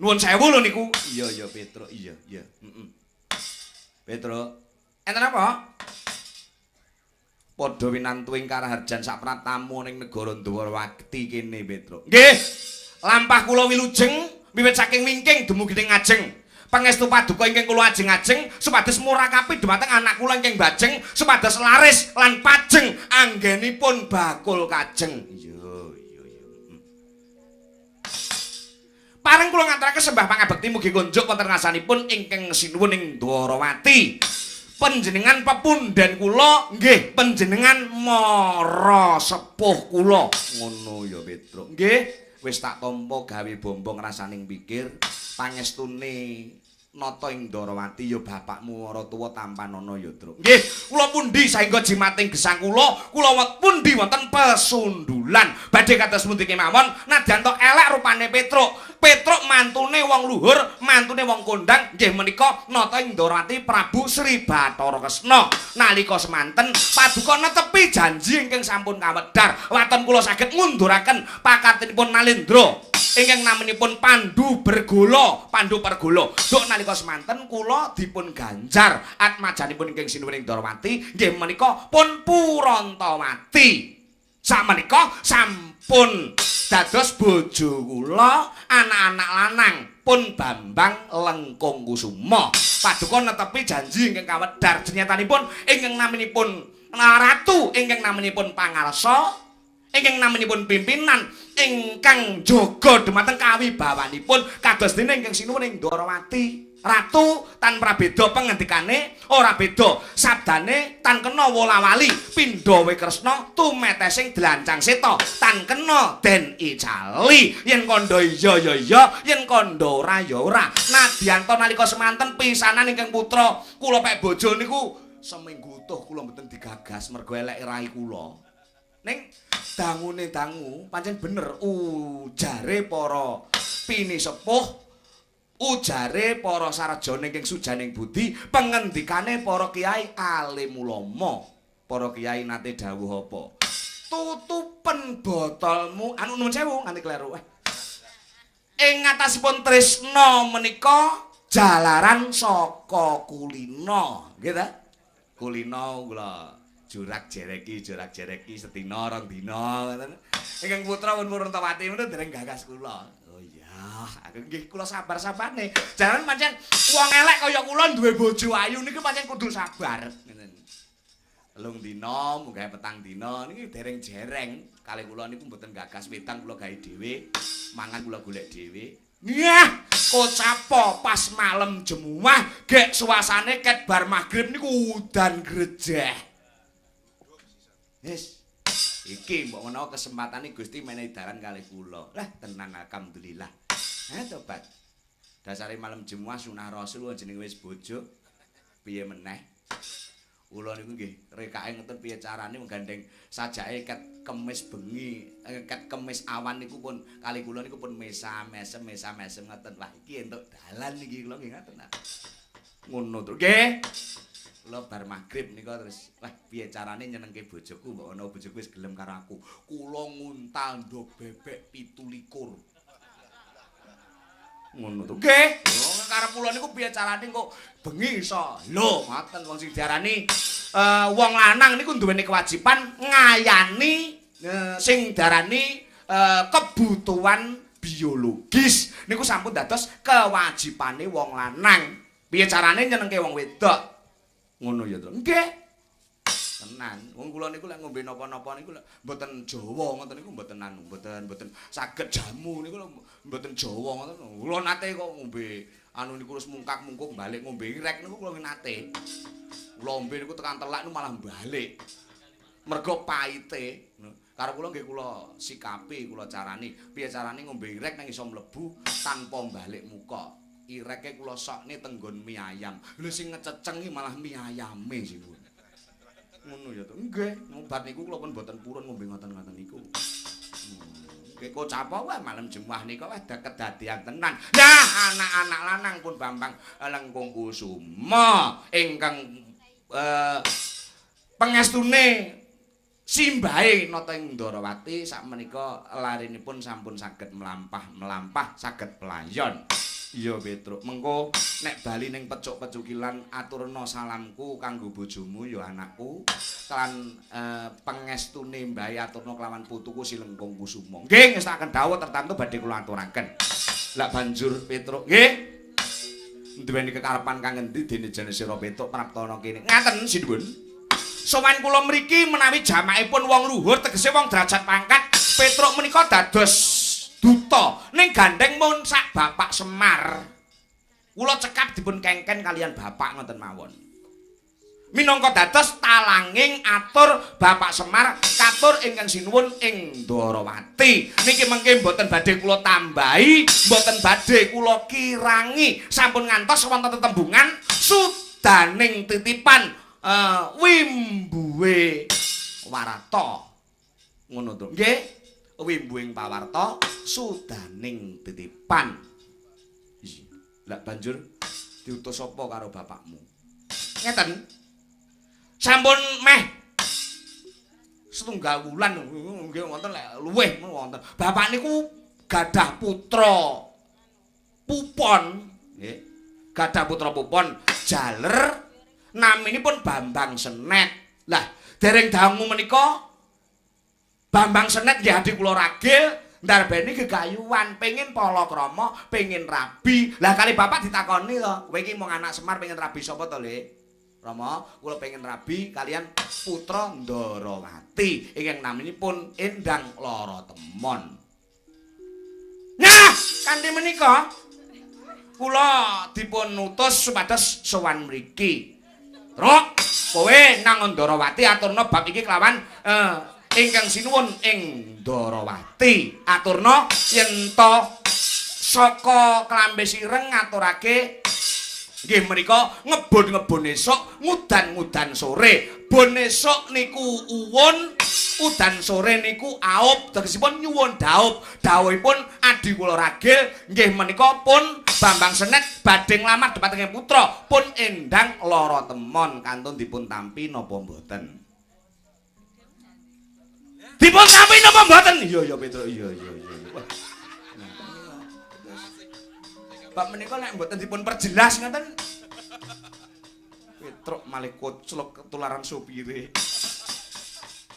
Nuwun sewu lho niku. Iya iya Petruk, iya iya. Heeh. Petruk, enten apa? Padha winantu ing karaharjan sapratamu ning negara Dwarawati kene, Petruk. Nggih. Lampah kula wilujeng wiwit saking wingking dumugi ing ngajeng. Pangestu paduka ingkang kula ajeng-ajeng supados murakapi dhumateng anak kula ingkang bajeng supados laris lan pajeng anggenipun bakul kajeng. Iya, iya, iya. Pareng kula ngaturaken sembah pangabekti mugi kunjuk wonten ngarsanipun ingkang sinuwun ing Dwarawati. Panjenengan pepundhen kula nggih panjenengan mara sepuh kula. Ngono ya Petruk. Nggih, wis tak tampa gawe bombong rasaning pikir pangestune nata ing Dwarawati ya bapakmu maratuwa tampanana ya Truk. Nggih, kula pundi saengga jimating gesang kula, kula pundi wonten pesundulan. Badhe kados pundi kemawon nadyan to elek rupane Petruk. Petruk mantune wong luhur, mantune wong kondang, nggih menika nata ing Dwarawati Prabu Sri Bathara Kresna. Nalika semanten paduka netepi janji ingkang sampun kawedhar. Waton kula saged ngunduraken pakartinipun Nalendra ingkang naminipun Pandu Bergola, Pandu Pergola. Duk nalika semanten kula dipun ganjar atmajanipun ingkang sinuwun ing Dwarawati nggih menika pun Purantawati. Sakmenika sampun dados bojo kula, anak-anak lanang pun Bambang Lengkung Kusuma. Paduka netepi janji ingkang kawedhar jenyatanipun ingkang naminipun Ratu, ingkang naminipun Pangarsa, ingkang naminipun pimpinan ingkang jaga dhumateng kawibawanipun kados dene ingkang sinuwun ing Dwarawati. Ratu tan prabeda pengendikane, ora beda sabdane, tan kena wola-wali pindha Kresna tumetesing dlancang seta, tan kena den icali. Yen kandha iya ya iya, yen kandha ora ya ora. Nadyan to nalika semanten pisanan ingkang putra kula pek bojo niku seminggu utuh kula mboten digagas mergo eleke rai kula. Ning dangune dangu pancen bener ujare para pinisepuh, ujare para sarjana ingkang sujaning budi, pengendikane para kiai alim ulama. Para kiai nate dawuh apa? Tutupen botolmu anu nuwun sewu nganti kleru. Ing ngatasipun tresna menika jalaran saka kulina, nggih ta? Kulina kula jurak jereki sedina rong dina ngoten. Ingkang putra pun Purantawati menika dereng gagas kula. Oh iya, aku nggih kula sabar-sabane. Jaran pancen wong elek kaya kula duwe bojo ayu niku pancen kudu sabar ngoten. 3 dina, munggah 4 dina niki dereng jereng. Kalih kula niku mboten gagas wedang kula gawe dhewe, mangan kula golek dhewe. Nyah, kocapo pas malam jemuah gek suasane ket bar magrib niku udan grejeh. Wis, iki mbok menawa kesempatane Gusti menehi dalan kalih kula. Lah tenan alhamdulillah. Ha tobat. Dasare malam Jumat sunah Rasul jenenge wis bojo. Piye meneh? Kula niku nggih rekake ngoten piye carane menggandeng sajake ket kemis bengi, ket kemis awan niku pun kali kula niku pun mesa-mesem mesa-mesem ngoten. Wah, iki entuk dalan iki kula nggih ngoten. Ngono to. Nggih. Kula bar magrib nika terus wah piye carane nyenengke bojoku mbok ana bojoku wis gelem karo aku. Kula nguntal ndog bebek 27. Ngono to. Nggih. Oh, karep kula niku piye carane kok bengi iso. Lho, ngoten wong sing diarani wong lanang niku duweni kewajiban ngayani sing diarani kebutuhan biologis. Niku sampun dados kewajibane wong lanang. Piye carane nyenengke wong wedok? Ngono ya to. Nggih. Tenan. Wong kula niku lek ngombe napa-napa niku lek mboten Jawa ngoten niku mboten anu, mboten saged jamu niku lho mboten Jawa ngoten. Kula nate kok ngombe anu niku terus mungkak-mungkuk balik ngombe irek niku kula nate. Kula ombe niku tekan telak niku malah balik. Mergo paite. Karo kula nggih kula sikapi, kula carani. Piye carane ngombe irek nang iso mlebu tanpa balik muka. Ireke kula sokne tenggon mie ayam. Lho sing ngececengi malah mie ayame sing ngono. Ngono ya to. Nggih, obat niku kula pun mboten purun ngombe ngoten-ngoten niku. Nggih kocap wae malam Jumat nika wah kedadian tenan. Lah anak-anak lanang pun Bambang Lengkung Kusuma ingkang pengestune simbahe Nata ing Ndarawati sakmenika larinipun sampun saged mlampah-mlampah saged pelayon. Iya Petruk, mengko nek bali ning pecuk-pecukilan aturna salamku kanggo bojomu ya anakku lan pengestune mbahe aturna kelawan putuku si Lengkung Kusuma. Nggih, ngestakaken dawuh tertantu badhe kula aturaken. Lah banjur Petruk, nggih. Duweni kekarepan kang ngendi dene jane sira Petruk praptana kene. Ngaten sinuwun. Sowan kula mriki menawi jamakipun wong luhur tegese wong derajat pangkat, Petruk menika dados duta ning gandeng mun sak Bapak Semar. Kula cekap dipun kengken kalian bapak ngoten mawon. Minangka dados talanging atur Bapak Semar katur ingkang sinuwun ing Ndarawati. Niki mengke mboten badhe kula tambahi, mboten badhe kula kirangi. Sampun ngantos wonten tetembungan sudaning titipan wimbuhe warata. Ngono to. Nggih. Wimbuhing pawarta sudaning titipan. Lah banjur diutus sapa karo bapakmu? Ngeten. Sampun meh setunggal wulan nggih wonten lek luwih wonten. Bapak niku gadah putra Pupon, nggih. Gadah putra Pupon jaler naminipun Bambang Senet. Lah dereng dangu menika Bambang Senet nggih adi kula ragil ndarbeni gegayuhan pengin palakrama, pengin rabi. Lah kali bapak ditakoni to, kowe iki mung anak Semar pengin rabi sapa to, Le? Rama, kula pengin rabi kalian putra Ndarawati ingkang naminipun Endang Lara Temon. Nah, kanthi menika kula dipun utus supados sowan mriki. Truk, kowe nang Ndarawati aturna bab iki kelawan ingkang sinuwun ing Ndarawati. Aturna yen to saka Klambis Ireng ngaturake nggih menika ngebon-ngebon esuk, ngudan-ngudan sore. Bon esuk niku uwun, udan sore niku aup, tegesipun nyuwun daup. Dawuhipun adi kula ragil nggih menika pun Bambang Senet badhe nglamar dhumateng putra pun Endang Lara Temon kantun dipun tampi napa mboten. Dipun tampi napa mboten? Iya iya Petruk, iya iya iya. Wah. Bab menika nek mboten dipun perjelas ngoten. Petruk malih koclok ketularan sopire.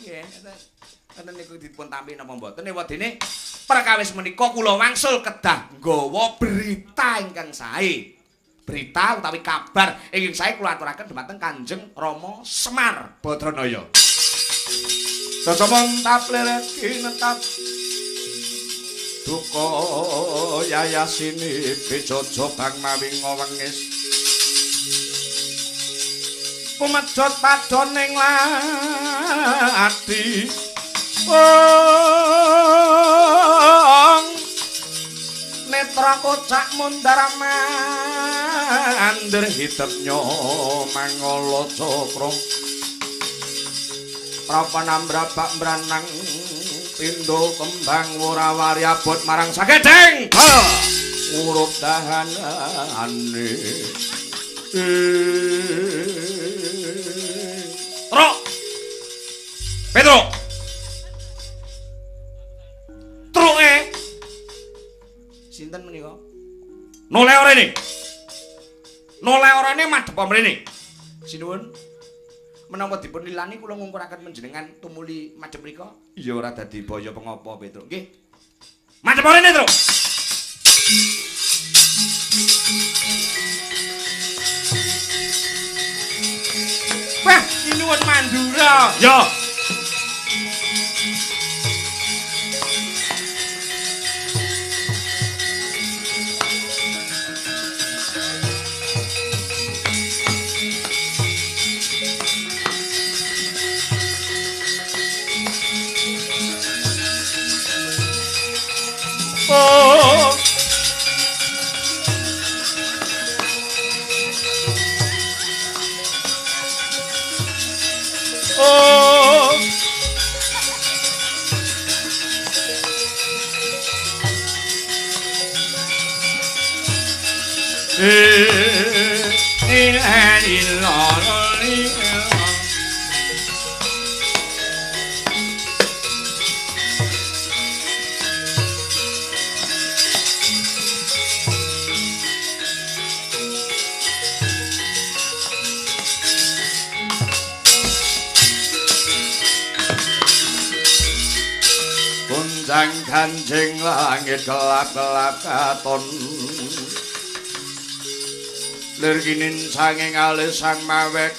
Nggih, ngoten niku dipun tampi napa mboten ewadene perkawis menika kula wangsul kedah nggawa berita ingkang sae. Berita utawi kabar ingkang sae kula aturaken dhumateng Kanjeng Rama Semar Badranaya. Sasa montap leret kinetap duka yayasini bejojo bang mawi ngowengis pumejot padoning lati wong netra Mitra kocak mundar mandir hitepnya mangala cakra. Prapana mbrabak mbranang pindho kembang ora wari abot marang sakedeng. Ngurup dahanane. Truk. Petro. Truke. Sinten menika? Noleh rene. Noleh rene madhep mrene. Sinuwun. Menapa dipun lilani kula ngungkuraken panjenengan tumuli madhep mriko? Iya ora dadi baya pengapa, Petro. Nggih. Madhep rene, Truk. Wah, sinuwun Mandura. Ya. Oh. Oh. Gonjang ganjing langit gelap-gelap katon. Lir kinin sanging alis sang mawe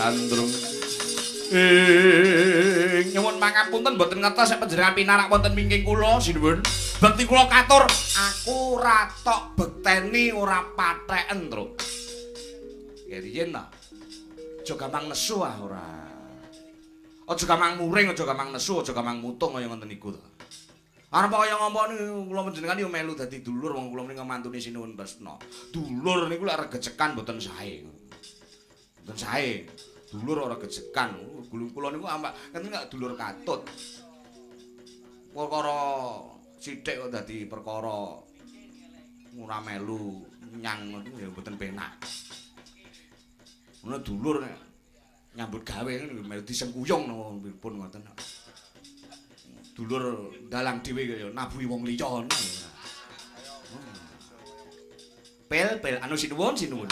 gandrung. Nyuwun pangapunten mboten ngertos nek panjenengan pinarak wonten mingking kula sinuwun. Bekti kula katur, aku ora tok bekteni ora patheken, Truk. Ya riyen ta. Aja gampang nesu ah ora. Aja gampang muring, aja gampang nesu, aja gampang mutung kaya ngoten niku to. Arep kaya ngopo niku kula panjenengan yo melu dadi dulur wong kula menika mantune Sinuwun Kresna. Dulur niku lek regejekan mboten sae. Mboten sae. Dulur ora gejekan. Kula niku ambak ngeten gak dulur katut. Perkara sithik kok dadi perkara ora melu nyang ngoten ya mboten penak. Ngono dulur nek nyambut gawe melu disengkuyung pun ngoten. Dulur dalang dhewe kaya nabuhi wong liya ngono. Pel pel anu sinuwun sinuwun.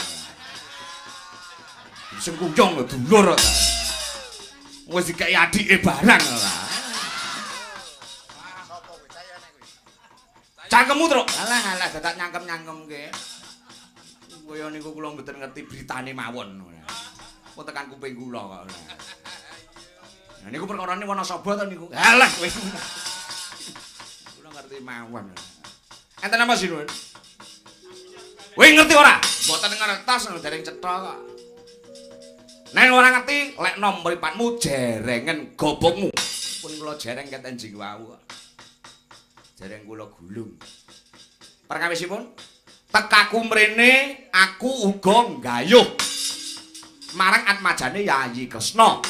Disengkuyung lho dulur kok. Wis dikeki adike barang ora. Cangkemmu, Truk. Alah alah dadak nyangkem-nyangkemke. Kaya niku kula mboten ngerti beritane mawon. Kok tekan kuping kula kok. Nah niku perkarane Wanasaba to niku. Alah kowe. Kula ngerti mawon. Enten apa sinuwun? Kowe ngerti ora? Mboten ngertos dereng cetha kok. Nek ora ngerti, lekno mripatmu jerengen gobokmu. Pun kula jereng ket enjing wau kok. Jereng kula gulung. Perkawisipun, tekaku mrene aku uga nggayuh marang atmajane Yayi Kresna.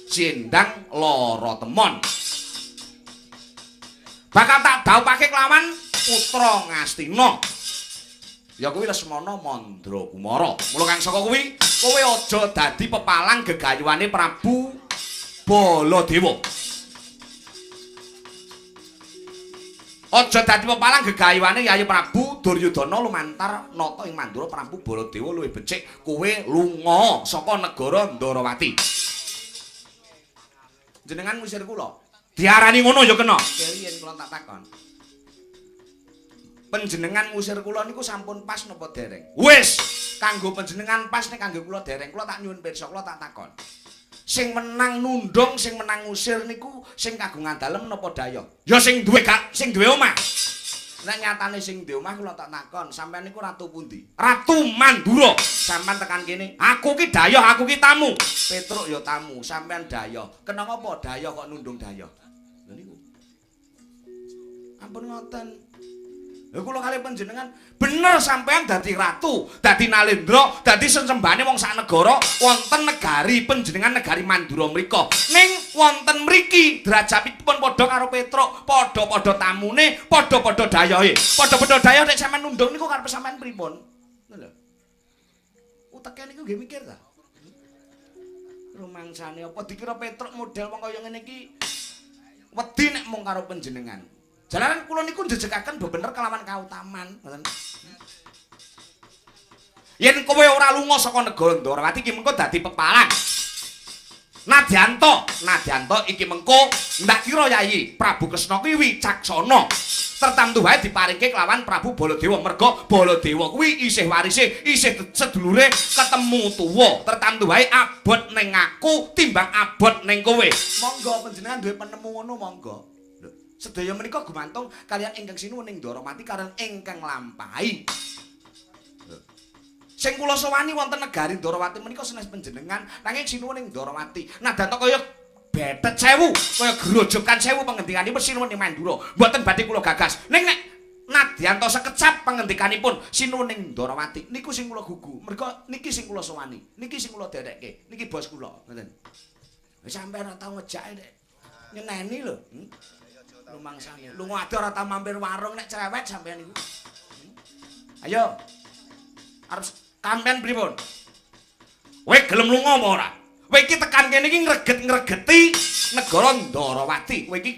Sindang lara temon. Bakal tak dhawuhake kelawan putra Ngastina. Ya kuwi Lesmana Mandra Kumara. Mula kang saka kuwi, kowe aja dadi pepalang gegayuhane Prabu Baladewa. Aja dadi pepalang gegayuhane Yayi Prabu Duryudana lumantar nata ing Mandura Prabu Baladewa luwih becik kowe lunga saka negara Ndarawati. Jenengan ngusir kula. Diarani ngono ya kena. Keri yen kula tak takon. Panjenengan ngusir kula niku sampun pas napa dereng? Wis, kanggo panjenengan pas nek kanggo kula dereng. Kula tak nyuwun pirsa, kula tak takon. Sing menang nundung, sing menang ngusir niku sing kagungan dalem napa daya? Ya sing duwe gak, sing duwe omah. Nek nyatane sing duwe omah kula tak takon, sampean niku ratu pundi? Ratu Mandura. Sampean tekan kene, aku ki dayah, aku ki tamu. Petruk ya tamu, sampean dayah. Kena ngapa dayah kok nundung dayah? Lha niku. Ampun ngoten. Lha kula kalih panjenengan bener sampean dadi ratu, dadi nalendra, dadi sesembahane wong sak negara wonten negari panjenengan negari Mandura mriku. Ning wonten mriki derajatipun padha karo Petruk, padha-padha tamune, padha-padha dayohe. Padha-padha dayoh nek sampean nundung niku karepe sampean pripun? Ngono lho. Uteke niku nggih mikir ta. Rumangsane apa dikira Petruk model wong kaya ngene iki wedi nek mung karo panjenengan. Jalaran kula niku njejekaken bebener kelawan kautaman, ngoten. Yen kowe ora lunga saka negara Ndorowati iki mengko dadi pepalang. Nadyanto, Nadyanto iki mengko ndak kira Yayi Prabu Kresna kuwi wicaksana. Tertamtu wae diparingke kelawan Prabu Baladewa merga Baladewa kuwi isih warise, isih sedulure ketemu tuwa. Tertamtu wae abot ning aku timbang abot ning kowe. Monggo panjenengan duwe penemu ngono monggo. Sedaya menika gumantung kaliyan ingkang sinuwun ing Ndorowati kaliyan ingkang nglampahi. Sing kula sowani wonten negari Ndorowati menika senes panjenengan nanging sinuwun ing Ndorowati. Nadyan kaya betet sewu, kaya grojogan sewu pengendikanipun sinuwun ing Mandura. Mboten badhe kula gagas. Ning nek nadyan sekecap pengendikanipun sinuwun ing Ndorowati niku sing kula gugu. Merga niki sing kula sowani, niki sing kula derekke, niki bos kula, ngoten. Wis sampeyan ora tau ngejake nek nyeneni lho. Rumangsane lunga ado ora tau mampir warung nek cerewet sampean niku. Ayo. Arep sampean pripun? Kowe gelem lunga apa ora? Kowe iki tekan kene iki ngreget-ngregeti negara Ndorowati. Kowe iki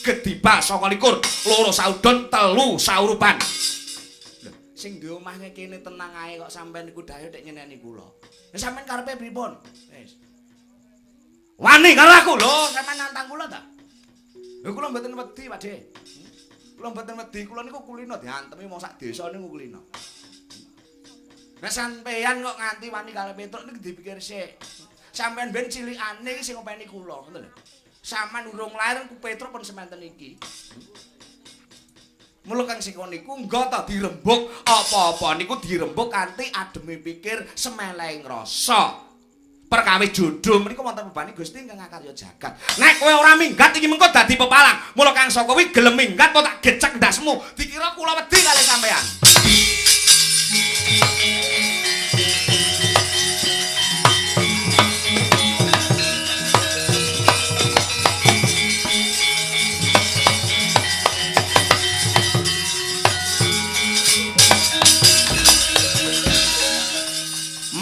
gedibal 29, loro saudon, telu saurupan. Lho, sing duwe omah kene tenang ae kok sampean niku dayo nek nyeneni kula. Lah sampean karepe pripun? Wis. Wani karo aku lho, sampean nantang kula ta? Lha kula mboten wedi, Pakde. Kula mboten wedi, kula niku kulino diantemi wong sak desa niku kulino. Nek sampeyan kok nganti wani karo Petruk niku dipikir sik. Sampeyan ben cilikane iki sing ngopeni kula, ngoten lho. Sampeyan urung lair ku Petruk pun semanten iki. Mula kang sika niku nggo ta dirembug apa-apa niku dirembug kanthi ademe pikir semeleng rasa. Perkawis jodho menika wonten pebani Gusti ingkang ngakarya jagat. Nek kowe ora minggat iki mengko dadi pepalang. Mula Kang Saka kuwi gelem minggat kok tak gecek ndasmu. Dikira kula wedi kalih sampean.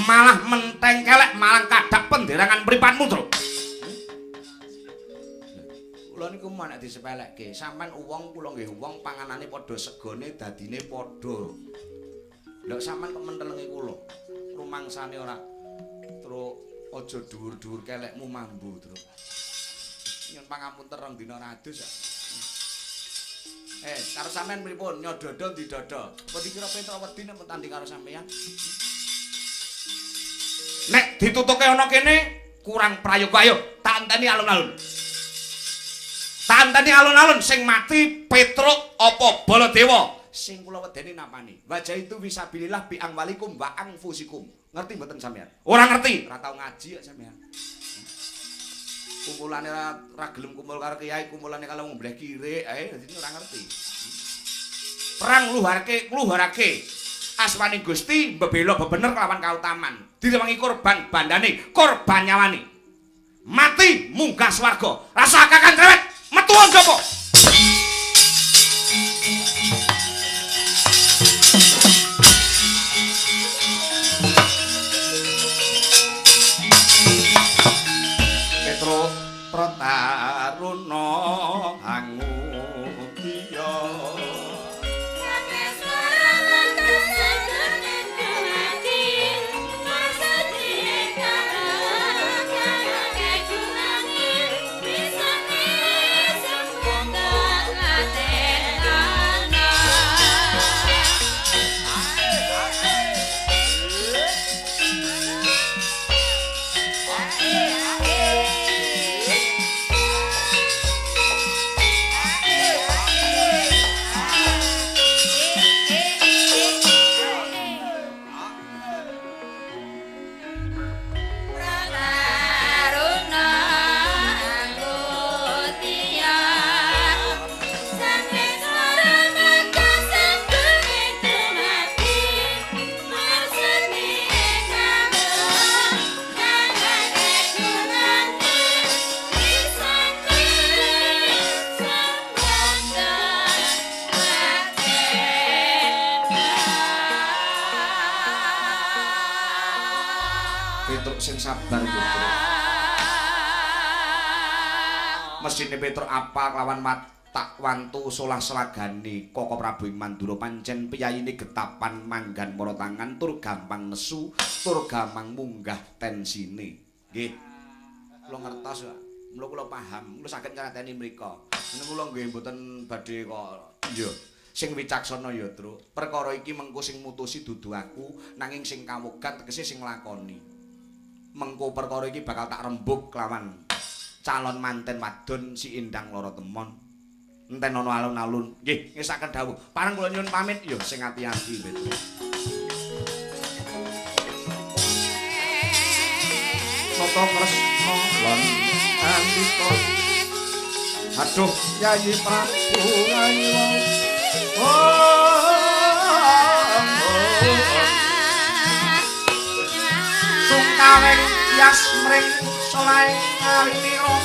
Malah menteng kelek malang kadak penderangan mripatmu, Truk. Kula niku mau nek disepelekke, sampean wong kula nggih wong panganane padha segone dadine padha. Lha sampean kok mentelengi kula. Rumangsane ora, Truk, aja dhuwur-dhuwur kelekmu mambu, Truk. Nyun pangapunten rong dina radus. Karo sampean pripun? Nyododo ndi dodo? Apa dikira Petruk wedi nek tanding karo sampean? Nek ditutuke ana kene kurang prayoga, ayo tak enteni alun-alun. Tak enteni alun-alun sing mati Petruk apa Baladewa? Sing kula wedeni napane? Wajah itu fisabilillah bi angwalikum wa anfusikum. Ngerti mboten sampean? Ora ngerti, ora tau ngaji kok sampean. Kumpulane ora gelem kumpul karo kiai, kumpulane kalau ngombleh kirik ae dadi ora ngerti. Perang ngluharke, ngluharake asmane Gusti mbebela bebener kelawan kautaman. Direwangi korban bandane, korban nyawane. Mati munggah swarga. Rasa kakang cerewet, metu njaba. Petro Protaruna angudya. Bisa sabar Petruk. Mesine Petruk apa kelawan watak wantu solah selagane Koko Prabu ing Mandura pancen piyayine getapan manggan mara tangan tur gampang nesu tur gampang munggah tensine. Nggih. Kula ngertos, mula kula paham, kula saged nyrateni mriku. Menawa kula nggih mboten badhe kok iya. Sing wicaksana ya, Truk. Perkara iki mengko sing mutusi dudu aku, nanging sing kawogan tegese sing nglakoni. Mengko perkara iki bakal tak rembug kelawan calon manten wadon si Endang Loro Temon. Enten ana alun-alun. Nggih, ngesaken dawuh. Pareng kula nyuwun pamit ya sing ati-ati, Petruk. Nata Kresna lan Andika. Aduh, Yayi Prabu ayo. Sungkaweng yas mring solahe arinira.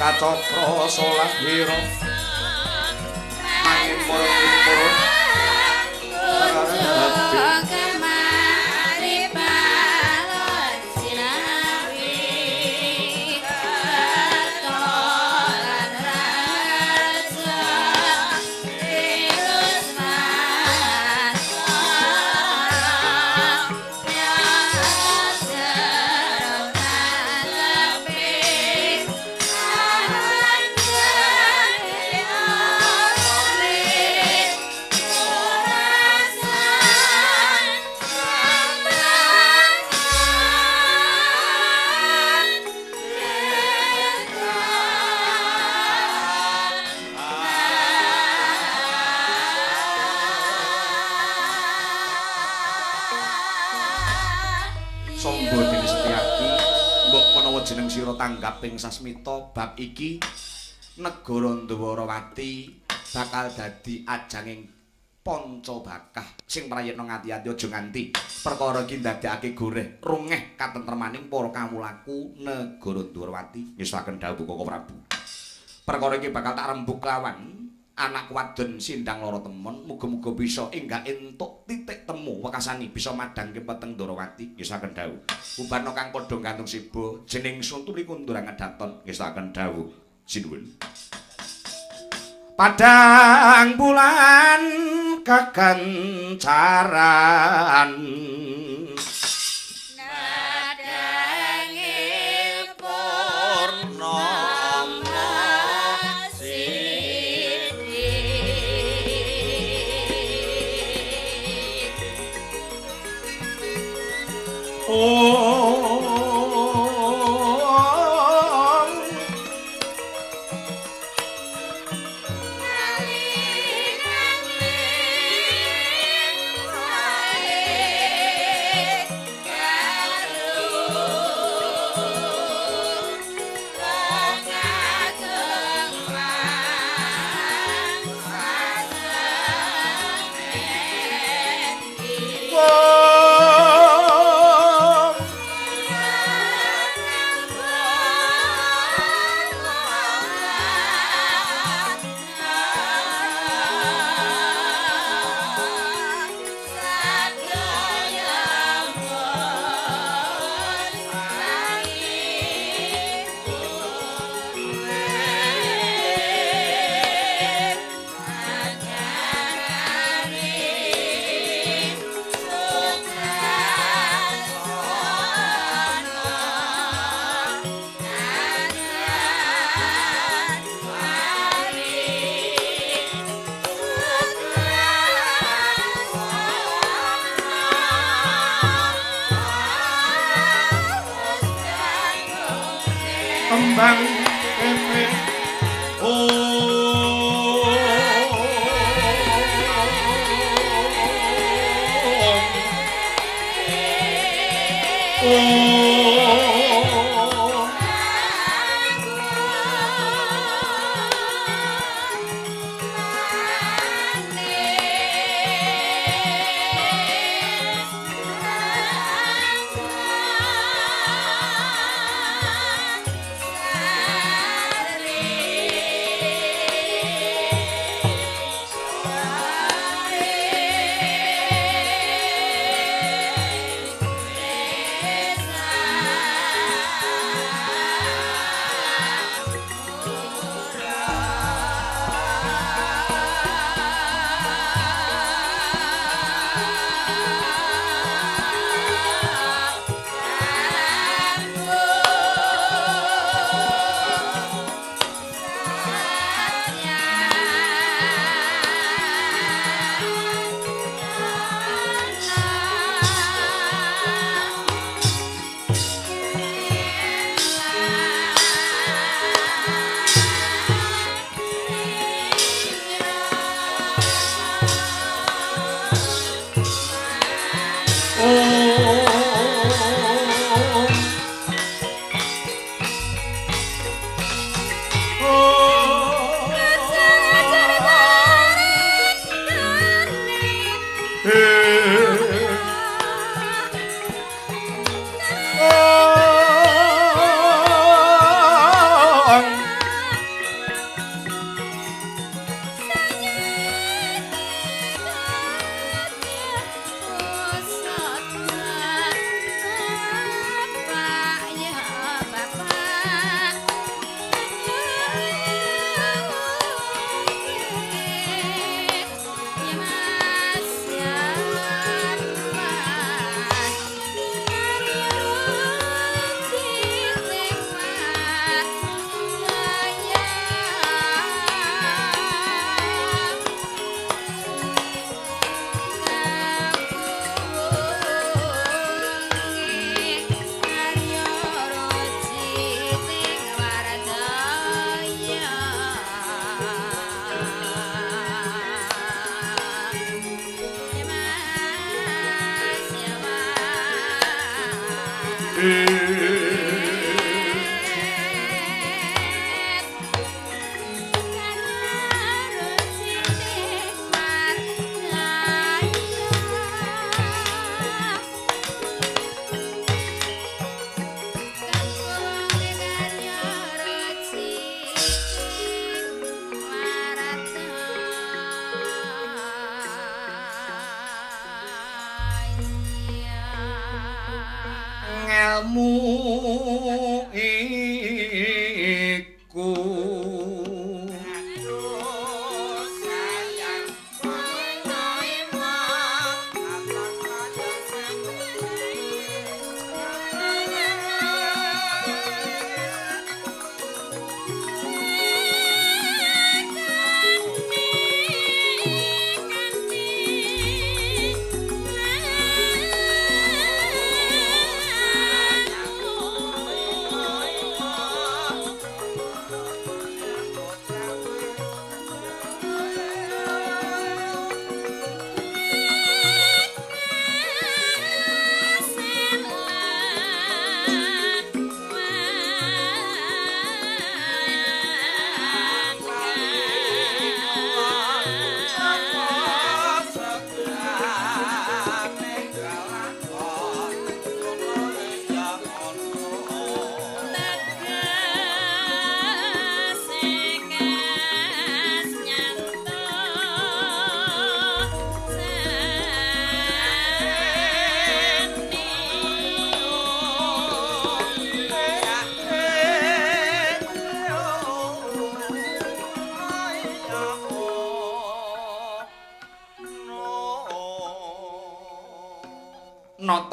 Kacokro solah hiro mangipur-ipur tanggaping sasmita bab iki negara Ndwarawati bakal dadi ajanging panca bakah sing prayitna ngati-ati aja nganti perkara iki ndadekake goreh rungeh katentremaning para kawulaku negara Ndwarawati. Ngesaken dawuh Koko Prabu. Perkara iki bakal tak rembug lawan anak wadon Sindang Loro Temon, muga-muga bisa enggak entuk titik temu wekasani bisa madhangke peteng Ndwarawati. Ngesaken dawuh. Ubarna kang padha gantung siba jeneng sun tuli kunduran kedaton. Ngesaken dawuh sinuwun. Padang bulan kekencaran Nadange purnama sidi. Om Om Kembang pepe Om Om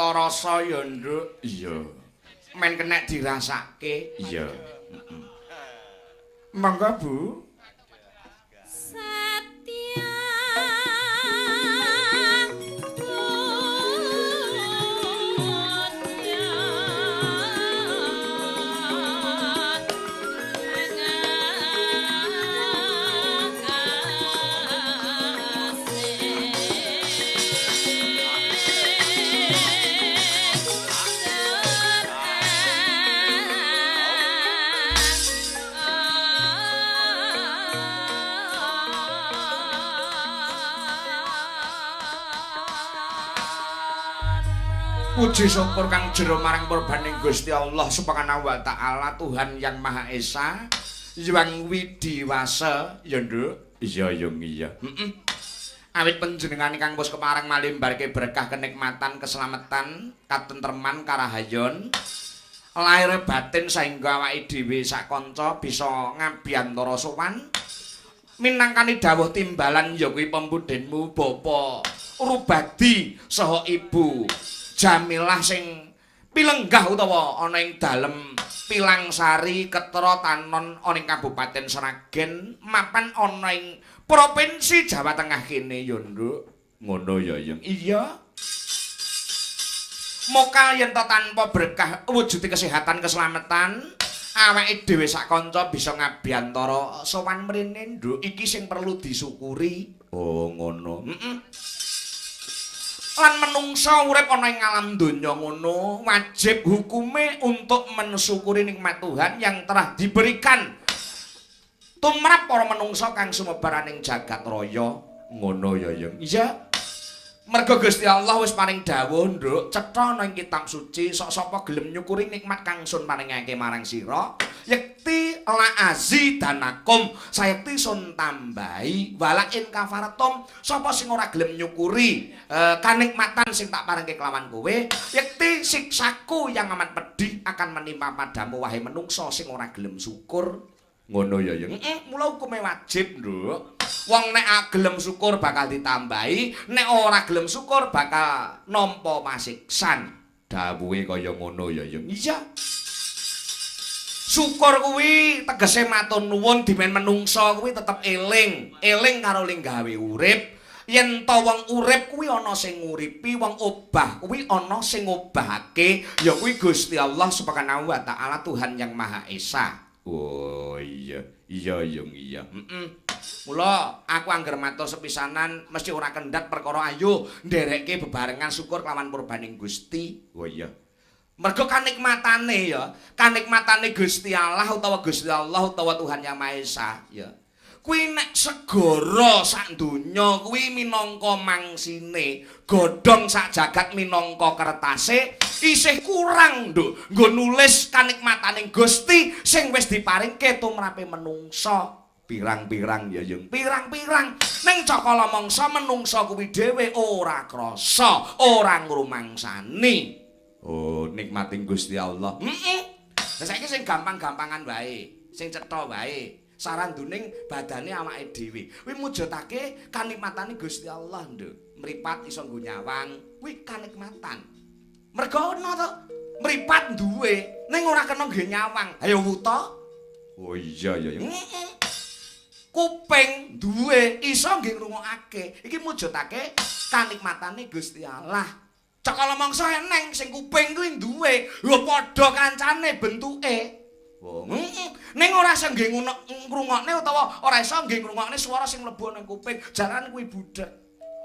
tata rasa ya, Nduk. Iya. Men kenek dirasake. Iya. Heeh. Monggo, Bu. Puji syukur kang jero marang purbaning Gusti Allah Subhanahu wa taala, Tuhan Yang Maha Esa, Hyang Widiwasa, ya Nduk. Iya, Yung, iya. Heeh. Awit panjenengan kang wis kepareng malimbarke berkah kenikmatan, keselamatan, katentreman, karahayon lahir batin sehingga awake dhewe sak kanca bisa ngabiyantara sowan minangkani dawuh timbalan ya kuwi pembudhenmu Bapak Rubadi saha Ibu Jamilah sing pilenggah utawa ana ing dalem Pilangsari Ketra Tanon ana ing Kabupaten Sragen mapan ana ing Provinsi Jawa Tengah kene ya, Nduk. Ngono ya, Yung. Iya. Mokal yen to tanpa berkah wujude kesehatan keselamatan awake dhewe sak kanca bisa ngabiyantara sowan mrene, Nduk. Iki sing perlu disyukuri. Oh, ngono. Heeh. Lan menungsa urip ana ing alam donya ngono wajib hukume untuk mensyukuri nikmat Tuhan yang telah diberikan tumrap para menungsa kang sumebar ing jagat raya. Ngono ya, Yung. Iya. Merga Gusti Allah wis paring dawuh, Nduk, cetha ana ing kitab suci sok sapa gelem nyukuri nikmat kang sun paringake marang sira, yekti laazi danakum, sayekti sun tambahi, wala in kafartum, sapa sing ora gelem nyukuri kanikmatan sing tak paringke kelawan kowe, yekti siksaku yang amat pedih akan menimpa padamu wahai menungsa sing ora gelem syukur. Ngono ya, Yung. Heeh, mula hukume wajib, Nduk. Wong nek gelem syukur bakal ditambahi, nek ora gelem syukur bakal nampa pasiksan. Dawuhe kaya ngono ya, Yung. Iya. Syukur kuwi tegese matur nuwun dimen menungsa kuwi tetep eling, eling karo ling gawe urip. Yen to wong urip kuwi ana sing nguripi, wong obah kuwi ana sing ngobahake, ya kuwi Gusti Allah Subhanahu wa taala, Tuhan Yang Maha Esa. Oh iya, iya Yung, iya. Heeh. Mula aku angger matur sepisanan mesti ora kendhat perkara ayo nderekke bebarengan syukur kelawan purbaning Gusti. Oh iya. Mergo kanikmatane ya, kanikmatane Gusti Allah utawa Gusti Allah utawa Tuhan Yang Maha Esa ya. Kuwi nek segara sak donya kuwi minangka mangsine, godhong sak jagat minangka kertase, isih kurang, Nduk, nggo nulis kanikmatane Gusti sing wis diparingke tumrape menungsa. Pirang-pirang ya, Yung. Pirang-pirang. Ning cakala mangsa menungsa kuwi dhewe ora krasa, ora ngrumangsani. Oh, nikmating Gusti Allah. Heeh. Lah saiki sing gampang-gampangan wae, sing cetha wae. Saranduning badane awake dhewe. Kuwi mujudake kanikmatane Gusti Allah, Nduk. Mripat iso nggo nyawang, kuwi kanikmatan. Mergo ana to, mripat duwe, ning ora kena nggo nyawang. Ayo wuta. Oh iya ya. Heeh. Kuping duwe iso nggih ngrungokake. Iki mujudake kanikmatane Gusti Allah. Cakala mangsa eneng sing kuping kuwi duwe, lho padha kancane bentuke. Oh, heeh. Ning ora iso nggih ngrungokne utawa ora iso nggih ngrungokne swara sing mlebu nang kuping, jaran kuwi budhek.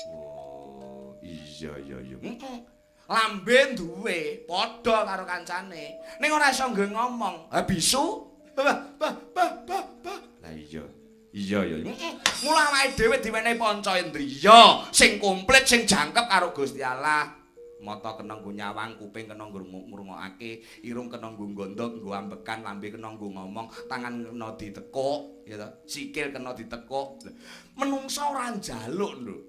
Oh, iya iya iya. Heeh. Lambe duwe padha karo kancane. Ning ora iso nggih ngomong. Ha bisu. Bah bah bah bah bah. Lah iya. Iya iya. Heeh. Mula awake dhewe diwenehi panca indriya sing komplit, sing jangkep karo Gusti Allah. Mata kena nggo nyawang, kuping kena nggo ngrungokake, irung kena nggo gondok, nggo ambekan, lambe kena nggo ngomong, tangan kena ditekuk, ya to, sikil kena ditekuk. Menungsa ora njaluk, Nduk.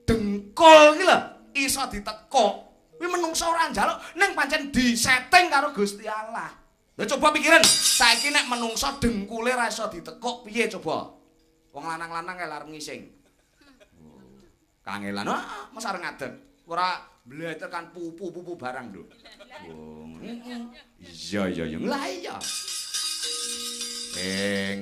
Dengkul iki lho iso ditekuk. Kuwi menungsa ora njaluk, ning pancen disetting karo Gusti Allah. Lha coba pikiran, saiki nek menungsa dengkule ora iso ditekuk piye coba? Wong lanang-lanang kae arep ngising. Kangelan. Heeh, masa arep ngadeg. Ora Bleter kan pupu-pupu barang lho. Oh, iya iya iya. Lah iya.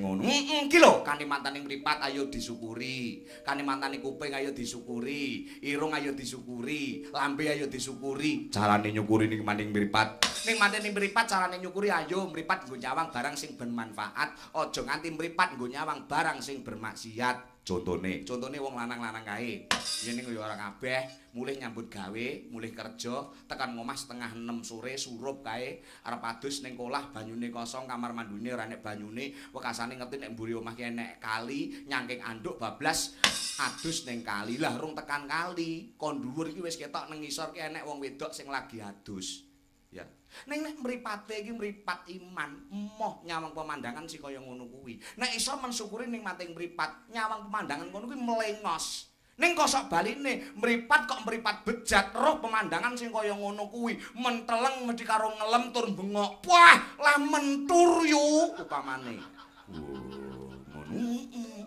Ngono. Heeh, iki lho kanimantaning mripat ayo disyukuri. Kanimantaning kuping ayo disyukuri. Irung ayo disyukuri. Lambe ayo disyukuri. Carane nyukuri ning maning mripat. Ning maning mripat carane nyukuri ayo mripat nggo nyawang barang sing bermanfaat. Aja nganti mripat nggo nyawang barang sing bermaksiat. Contone, contone wong lanang-lanang kae. Yen ning ya ora kabeh, mulih nyambut gawe, mulih kerja, tekan ngomah 5:30 sore surup kae, arep adus ning kolah banyune kosong, kamar mandine ora enek banyune, wekasane ngerti nek mburi omah ki enek kali, nyangking anduk bablas adus ning kali. Lah rung tekan kali, kon dhuwur iki wis ketok nang ngisor ki enek wong wedok sing lagi adus. Ya. Ning nek mripate iki mripat iman, emoh nyawang pemandangan sing kaya ngono kuwi. Nek iso mensyukuri nikmating mripat, nyawang pemandangan ngono kuwi melengos. Ning kosok baline, mripat kok mripat bejat, roh pemandangan sing kaya ngono kuwi, menteleng mesti karo ngelem tur bengok. Wah, lah mentur yu upamane. Ngono.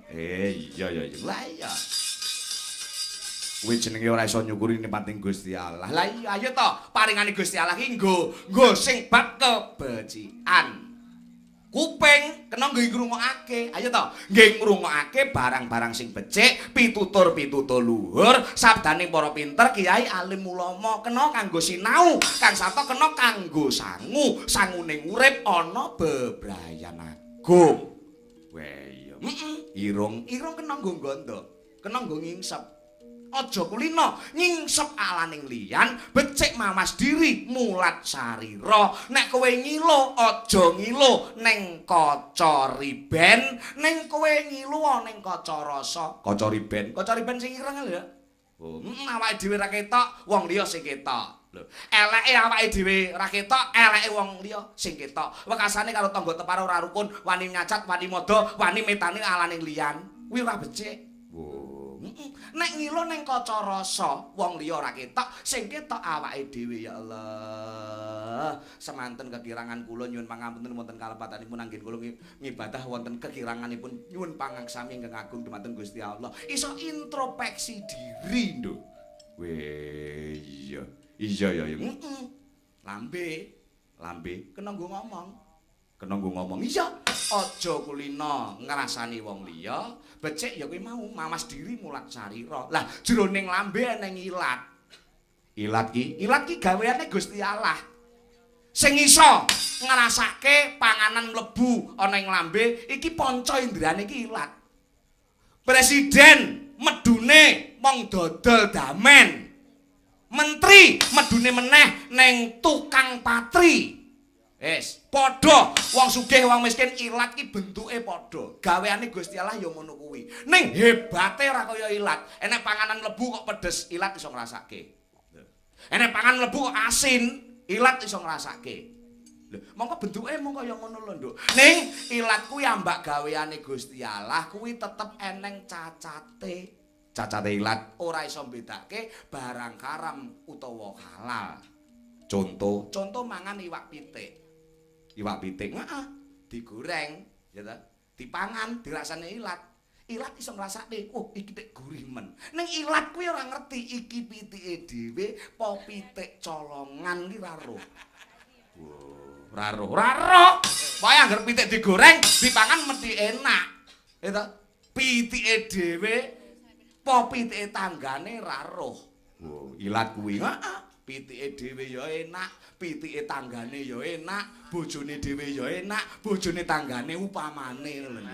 Iya iya iya. Lah iya. Kuwi jenenge ora iso nyukuri nikmating Gusti Allah. Lah iya ayo to, paringane Gusti Allah ki nggo sing bab kebecikan. Kuping kena nggo ngrungokake. Ayo to, nggih ngrungokake barang-barang sing becik, pitutur-pitutur luhur, sabdane para pinter, kiai, alim, ulama, kena kanggo sinau, kang sarta kena kanggo sangu. Sangune urip ana bebrayan agung. Weh iya. Heeh. Irung, irung kena nggo nggondo, kena nggo ngingsep. Aja kulino nyingsep alaning liyan, becik mawas diri mulat sarira. Nek kowe ngilo aja ngilo ning kaca riben, ning kowe ngilo ning kaca rasa. Kaca riben, kaca riben sing ireng lho ya. Oh, awake dhewe ra ketok, wong liya sing ketok. Lho, eleke awake dhewe ra ketok, eleke wong liya sing ketok. Wekasane karo tangga teparo ora rukun, wani nyacat, wani modho, wani metani alaning liyan. Kuwi ora becik. Nek ngilo ning kaca rasa, wong liya ora ketok, sing ketok awake dhewe ya Allah. Semanten kekirangan kula nyuwun pangapunten wonten kalepatanipun anggen kula ngibadah wonten kekiranganipun nyuwun pangaksami ingkang agung dumateng Gusti Allah. Iso introspeksi diri, Nduk. Weh iya. Iya iya iya. Heeh. Lambe, lambe kena nggo ngomong. Kena nggo ngomong. Iya. Aja kulina ngrasani wong liya, becik ya kuwi mau mawas diri mulat sarira. Lah jroning lambe eneng ilat. Ilat ki, ilat ki gaweane Gusti Allah. Sing iso ngrasake panganan mlebu ana ing lambe iki panca indrane iki ilat. Presiden medune mong dodol damen. Menteri medune meneh ning tukang patri. Wis, padha wong sugih wong miskin ilat ki bentuke padha. Gaweane Gusti Allah ya ngono kuwi. Ning hebate ora kaya ilat. Enek panganan mlebu kok pedes, ilat iso ngrasake. Enek panganan mlebu kok asin, ilat iso ngrasake. Lho, mongko bentuke mung kaya ngono lho, Nduk. Ning ilat kuwi ambak gaweane Gusti Allah kuwi tetep eneng cacate. Cacate ilat ora iso mbedake barang haram utawa halal. Contoh, contoh mangan iwak pitik. Iwak pitik, heeh, digoreng, ya ta? Dipangan, dirasane ilat. Ilat iso ngrasakne, oh iki tik gurih men. Ning ilat kuwi ora ngerti iki pitike dhewe apa pitik colongan ki ra roh. Ora roh. Ora roh. Pokoke angger pitik digoreng, dipangan mesti enak. Ya ta? Pitike dhewe apa pitike tanggane ra roh. Oh, ilat kuwi. Heeh. Pitike dhewe ya enak, pitike tanggane ya enak, bojone dhewe ya enak, bojone tanggane upamane lho.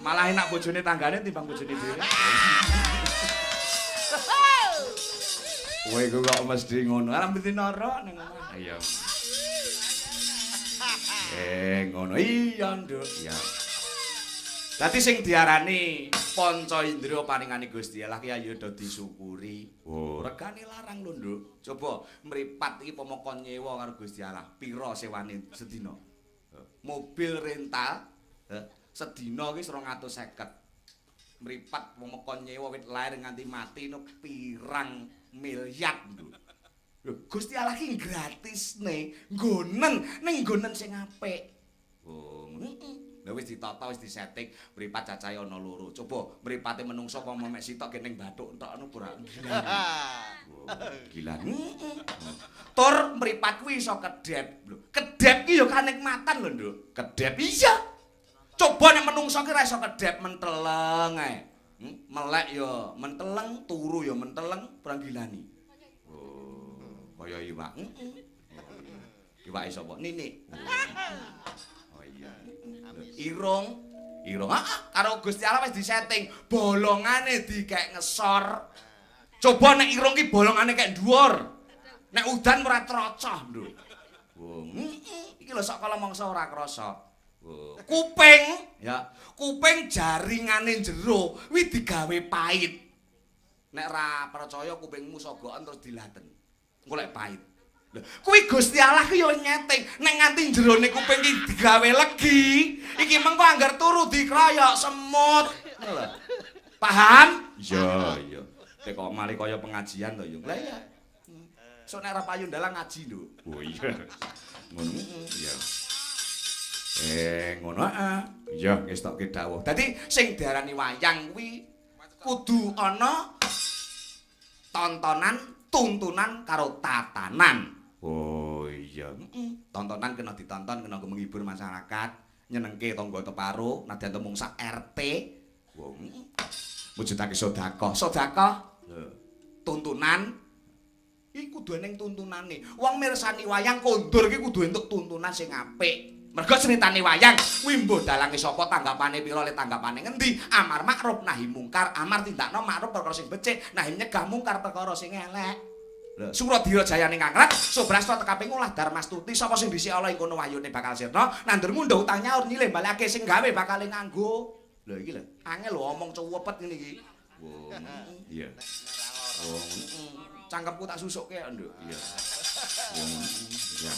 Malah enak bojone tanggane timbang bojone dhewe. Kowe iku kok mesti ngono. Arep mesti norok ning omah. Iya. Ngono. Iya, Nduk. Iya. Dadi sing diarani panca indriya paringane Gusti Allah ki ayo do disyukuri. Oh, regane larang lho, Nduk. Coba mripat iki pomo kon nyewa karo Gusti Allah, pira sewane sedina? Mobil rental sedina ki 250. Mripat pomo kon nyewa wit lair nganti mati no pirang miliar, Nduk. Lho, Gusti Allah ki gratisne nggonen ning nggonen sing apik. Oh, ngono. Lha wis ditata, wis disetting, mripat cacahe ana loro. Coba mripate menungsa apa mek sitok ge ning bathuk entok ngono ora. Gila. Tur mripat kuwi iso kedhep. Lho, kedhep ki ya kanikmatan lho, Nduk. Kedhep iya. Coba nek menungsa ki ora iso kedhep menteleng ae. Melek ya menteleng, turu ya menteleng, prangilani. Oh, kaya iwak. Heeh. Iwake sapa? Nini. Oh iya. Irung, irung. Heeh, karo Gusti Allah wis disetting, bolongane dikek ngesor. Coba nek irung ki bolongane kek dhuwur. Nek udan ora trocoh, Nduk. Oh, heeh. Iki lho sok kala mangsa ora krasa. Kuping, ya, kuping jaringane jero kuwi digawe pait. Nek ra percaya kupingmu sogoken terus dilaten. Engko lek pait. Lho, kuwi Gusti Allah ki ya nyeting, nek nganti jerone kuping ki digawe legi, iki mengko anggar turu dikroyok semut. Ngono lho. Paham? Iya, iya. Nek kok mali kaya pengajian to, ya. Lah iya. Sok nek ra payu ndalang ngaji, Nduk. Oh iya. Ngono, iya. Ngono heeh. Iya, ngestokke dawuh. Dadi sing diarani wayang kuwi kudu ana tontonan, tuntunan karo tatanan. Oh iya, heeh. Tontonan kena ditonton, kena menghibur masyarakat, nyenengke tangga teparo, nadyan to mung sak RT. Wong mujudake sedekah. Sedekah tuntunan iki kudu eneng tuntunane. Wong mirsani wayang kondur iki kudu entuk tuntunan sing apik. Mergo critane wayang kuwi mbuh dalange sapa, tanggapane pira, le tanggapane ngendi, amar makruf nahi mungkar, amar tindakno makruf perkara sing becik, nahi nyegah mungkar perkara sing elek. Lho, Suradira jayane ngangrat, Subrasta tekape ngolah Darmastuti, sapa sing dhisik ala ing kono wahyune bakal sirna, nandur ngundhuh utang nyaur nyilih balekake sing gawe bakal nganggo. Lho iki lho, angel lho omong cuwepet ngene iki. Wong, iya. Wong, cangkemku tak susukke kok, Nduk. Iya. Wong, iya.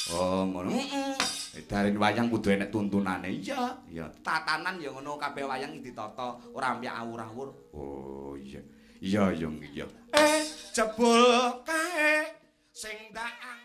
Oh, ngono. Heeh. Darin wayang kudu enek tuntunane. Iya, iya. Tatanan ya ngono, kabeh wayang iki ditata, ora ampyak awur-awur. Oh, iya. Iya, iya, iya. Jebul kae sing ndak